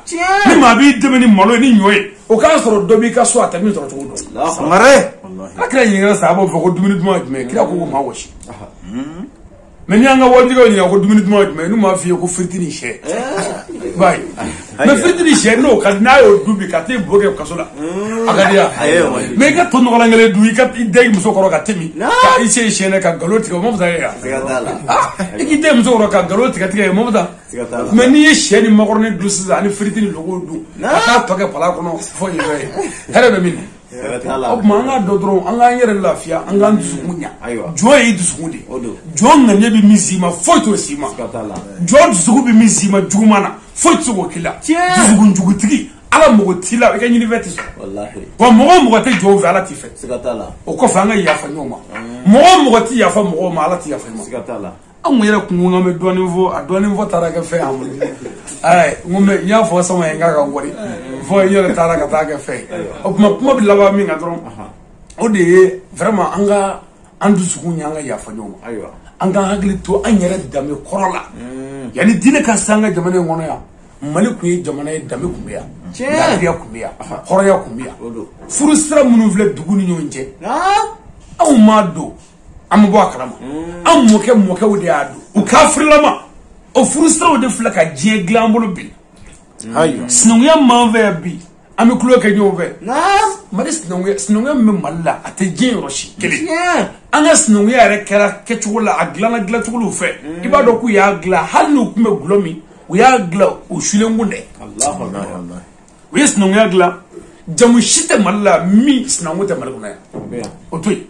ni maa b'i dɛmɛ ni malo ye ni ɲɔ ye o k'a sɔrɔ dɔ b'i ka so a tɛ min sɔrɔ cogo dɔn ala kira ɲininkara sahabaw fɛ ko dumuni duman ye jumɛn ye kira ko ko maa wɔsi. Mais n'i y'an ka wajibiw ɲininka ko dumuni duman ye jumɛn ye n'u m'a f'i ye ko firiti ni sɛ b'a ye mais firiti ni sɛ n'o ka di n'a y'o dun bi ka t'e bo kɛ kaso la a ka di ya mais i ka to nɔgɔlan kelen dun i ka i da i muso kɔrɔ ka tɛmɛ ka i se siyɛnɛ ka nkalon tigɛ o ma fisa ye ya i k'i da i muso kɔrɔ ka nkalon tigɛ tigɛ o ma fisa mais n'i ye sɛ ni makɔrɔni dun sisan ani firiti ni logo dun ka taa tɔ kɛ pala kɔnɔ fo yen fɛ hɛrɛ bɛ min. O tuma an k'a dɔn dɔrɔn an k'an yɛrɛ lafiya an k'an dusukun ɲa jɔn y'i dusukun de ye jɔn ŋaniya bɛ min s'i ma foyi t'o s'i ma jɔn dusukun bɛ min s'i ma juguman na foyi tɛ se k'o k'i la dusukun jugutigi ala mago t'i la i ka ɲinifɛn tɛ sɔrɔ wa mɔgɔ o mɔgɔ tɛ jɔn fɛ ala t'i fɛ o kɔfɛ an ka yafa ɲɔgɔn ma mɔgɔ o mɔgɔ tɛ yafa mɔgɔw ma ala tɛ yafa i ma. Anw yɛrɛ kun ko k'an bɛ dɔɔnin fɔ a dɔɔnin fɔ taara kɛ fɛn y'an bolo ayi n ko mɛ n y'a fɔ sama ye n k'a ka wari fɔ i yɛrɛ taara ka taa kɛ fɛn ye o tuma kuma bɛ laban min kan dɔrɔn o de ye vraiment an ka an dusukun ɲɛ an ka yafa ɲɔgɔn ma an k'an hakili to an yɛrɛ danbe kɔrɔ la yanni diinɛ ka se an ka jamana in kɔnɔ yan Mali tun ye jamana ye danbe tun bɛ yan laadiriya tun bɛ yan hɔrɔnya tun bɛ yan furu sira minnu filɛ dugu ni ɲɔgɔn cɛ anw m'a don an bɛ bɔ a kalama an mɔkɛw de y'a don u kafirilama o furu siraw de filɛ ka diɲɛ dilan an bolo bi sinankunya m'an fɛ yan bi An bɛ tulo kɛ ɲɔgɔn fɛ. Mali sinankunya min bɛ Mali la a tɛ diɲɛ yɔrɔ si kelen. An ka sinankunya yɛrɛ kɛra kɛcogo la a dilanna dilancogo fɛ. I b'a dɔn k'u y'a dilan hali n'u tun bɛ gulɔ min u y'a dilan o sulenkun dɛ. U ye sinankunya dilan jamu si tɛ Mali la min sinankun tɛ Mali kɔnɔ yan. O to yen.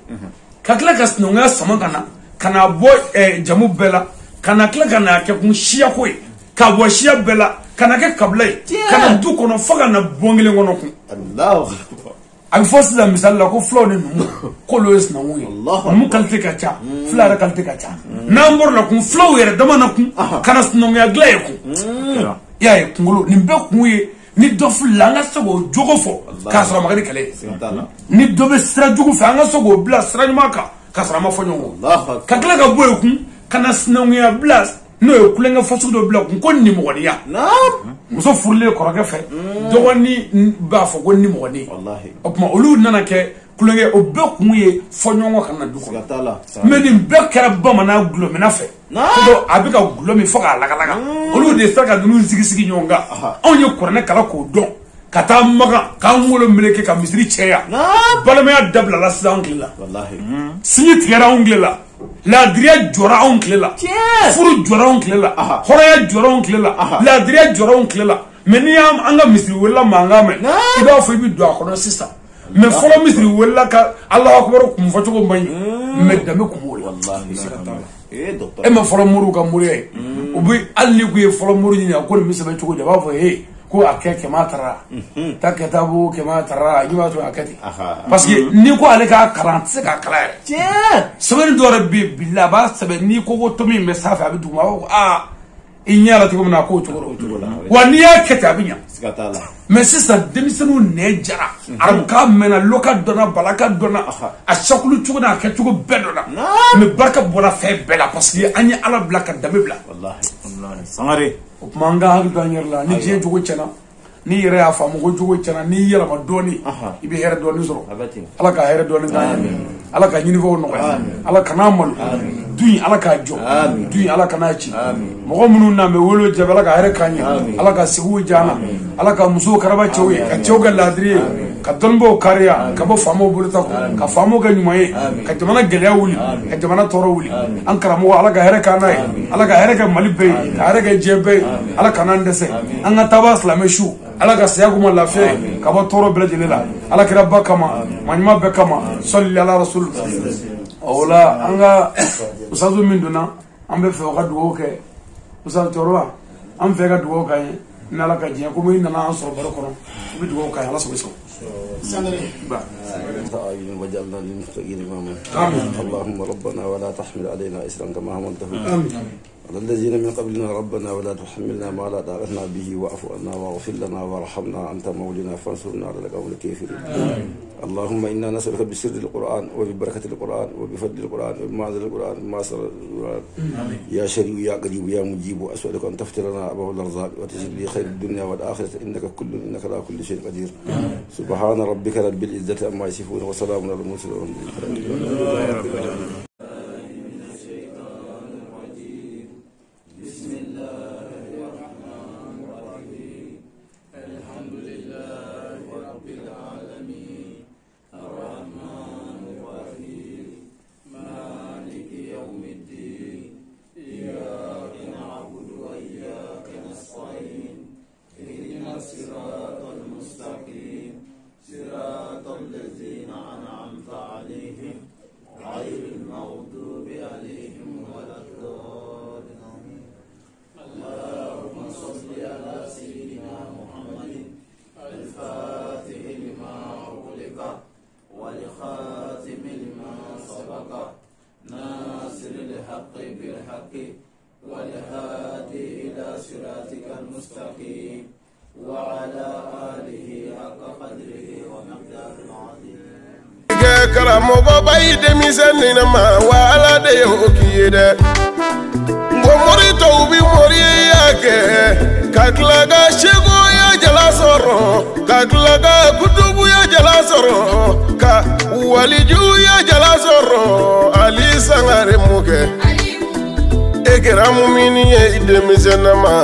Ka tila ka sinankunya sama ka na bɔ jamu bɛɛ la ka na tila ka na kɛ kun siyako ye ka bɔ siya bɛɛ la. Ka na kɛ kabila ye ka na du kɔnɔ fo ka na bɔn kelen kɔnɔ kun. A bɛ fɔ sisan misali la ko fulaw ni numu k'olu ye sinankun ye. Numu qualité ka ca fula yɛrɛ qualité ka ca. N'an bɔr'o la kun fulaw yɛrɛ dama na kun ka na sinankunya dilan ye kun. I y'a ye kunkolo nin bɛɛ kun ye ni dɔ filila an ka se k'o jogo fɔ k'a sɔrɔ a ma kɛ ni kɛlɛ ye. Ni dɔ bɛ sira jugu fɛ an ka se k'o bila sira ɲuman kan k'a sɔrɔ a ma fɔ ɲɔgɔn kɔ. Ka tila ka bɔ yen kun ka na sinankunya bila. N'o ye kulonkɛ fasugu dɔ bila kun ko nimɔgɔniya. Muso furulen kɔrɔkɛ fɛ dɔgɔnin b'a fɔ ko nimɔgɔnin. O tuma olu nana kɛ kulonkɛ o bɛɛ kun ye fɔɲɔgɔnkɔ kana du kɔnɔ. Mais nin bɛɛ kɛra bamanan gulɔminna fɛ. A bɛ ka gulɔ min fo k'a lagalaga. Olu de sera ka ninnu sigi sigi ɲɔgɔn kan. Anw ye kuranɛ kalan k'o dɔn ka taa Makan k'an wolo meleke ka misiri cɛya. Balimaya dabilala sisan anw tile la. Sinji tigɛra anw tile la. Laadiriya jɔra anw tile la. Furu jɔra anw tile la. Hɔrɔnya jɔra anw tile la. Laadiriya jɔra anw tile la. Mais n'i y'an ka misiri welela mankan mɛn i b'a fɔ i bɛ don a kɔnɔ sisan. Mais fɔlɔ misiri welela ka Alahu akibaru kun fɔcogo man ɲi. Mais danbe kun b'o la. E ma fɔlɔ moriw ka moriya ye. U bɛ hali n'i kun ye fɔlɔ mori ɲini a ko nin bɛ sɛbɛn cogo di a b'a fɔ he ko a kɛ kɛmɛ tara ta kɛ bo kɛmɛ tara i b'a to a kɛ ten. Parce que n'i ko ale k'a kalan a tɛ se k'a kalan yɛrɛ. Sɛbɛnni dɔw yɛrɛ bɛ yen bi la a b'a sɛbɛn n'i ko tomi in bɛ sanfɛ a bɛ duguma a b'a fɔ ko aa i ɲɛ la cogo min na a k'o cogo la. Wa n'i y'a kɛ ten a bɛ ɲa. Mais sisan denmisɛnninw nɛ jara. Arabukan mɛnna loka dɔnna balaka dɔnna a sakulu cogo n'a kɛcogo bɛɛ dɔnna. Mais barika bɔra fɛn bɛɛ la parce que an ye Ala bila ka danbe bila. Sangare. O tuma an ka hakili to an yɛrɛ la ni diɲɛ jogo tiɲɛna n'i yɛrɛ y'a faamu ko jogo tiɲɛna n'i yɛlɛma dɔɔni i bɛ hɛrɛ dɔɔni sɔrɔ. Ala ka hɛrɛ dɔɔni k'an ye. Ala ka ɲinifɛnw nɔgɔya. Ala kan'a malo. Du in Ala k'a jɔ. Du in Ala kan'a ci. Mɔgɔ minnu n'an bɛ wele jaabi Ala ka hɛrɛ k'an ye. Ala ka sigiw diya an na. Ala ka musow karaba cɛw ye ka cɛw kɛ laadiri ye. Ka dɔnnibaw kariya ka bɔ faamaw bolo ta kun ka faamaw kɛ ɲuman ye ka jamana gɛlɛya wuli ka jamana tɔɔrɔ wuli. An karamɔgɔ Ala ka hɛrɛ k'an n'a ye. Ala ka hɛrɛ kɛ Mali bɛɛ ye ka hɛrɛ kɛ diɲɛ bɛɛ ye. Ala kan'an dɛsɛ. An ka taabaa silamɛ su Ala ka saya kuma lafiya ye ka bɔ tɔɔrɔ bɛɛ lajɛlen la. Ala kira ba kama maa ɲuman bɛɛ kama sɔli ala rasul. O la an ka usazu min donna an bɛ fɛ o ka dugawu kɛ. Usazu cɛkɔrɔba an fɛ ka dugawu k'an ye ni Ala ka diɲɛ komi i nana an sɔrɔ baro kɔnɔ i bɛ dugawu k'an ye Ala sago i sago. وجعلنا للمتقين إماما. اللهم ربنا ولا تحمل علينا إصرا كما حملته على الذين من قبلنا ربنا ولا تحملنا ما لا طاقة لنا به واعف عنا واغفر لنا وارحمنا أنت مولانا فانصرنا على القوم الكافرين. اللهم إنا نسألك بسر القرآن وببركة القرآن وبفضل القرآن وبمعزل القرآن وبما سر القرآن يا شريع يا قريب يا مجيب أسألك أن تفتح لنا أبواب الأرزاق وتجعل لي خير الدنيا والآخرة إنك كل إنك على كل شيء قدير. سبحان ربك رب العزة عما يصفون وسلام على المرسلين والحمد لله رب العالمين. Karamɔgɔ ba ye denmisɛnnin ma wa Ala de y'o k'i ye dɛ. N ko mori tɔw bi moriya kɛ ka tila ka sekoya jala sɔrɔ ka tila ka kutubuya jala sɔrɔ ka walijuya jala sɔrɔ Ali Sangare mun kɛ. E kɛra mumini ye i denmisɛnnin ma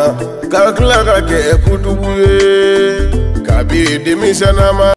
ka tila ka kɛ kutubu ye. Ka Kabi denmisɛnnama.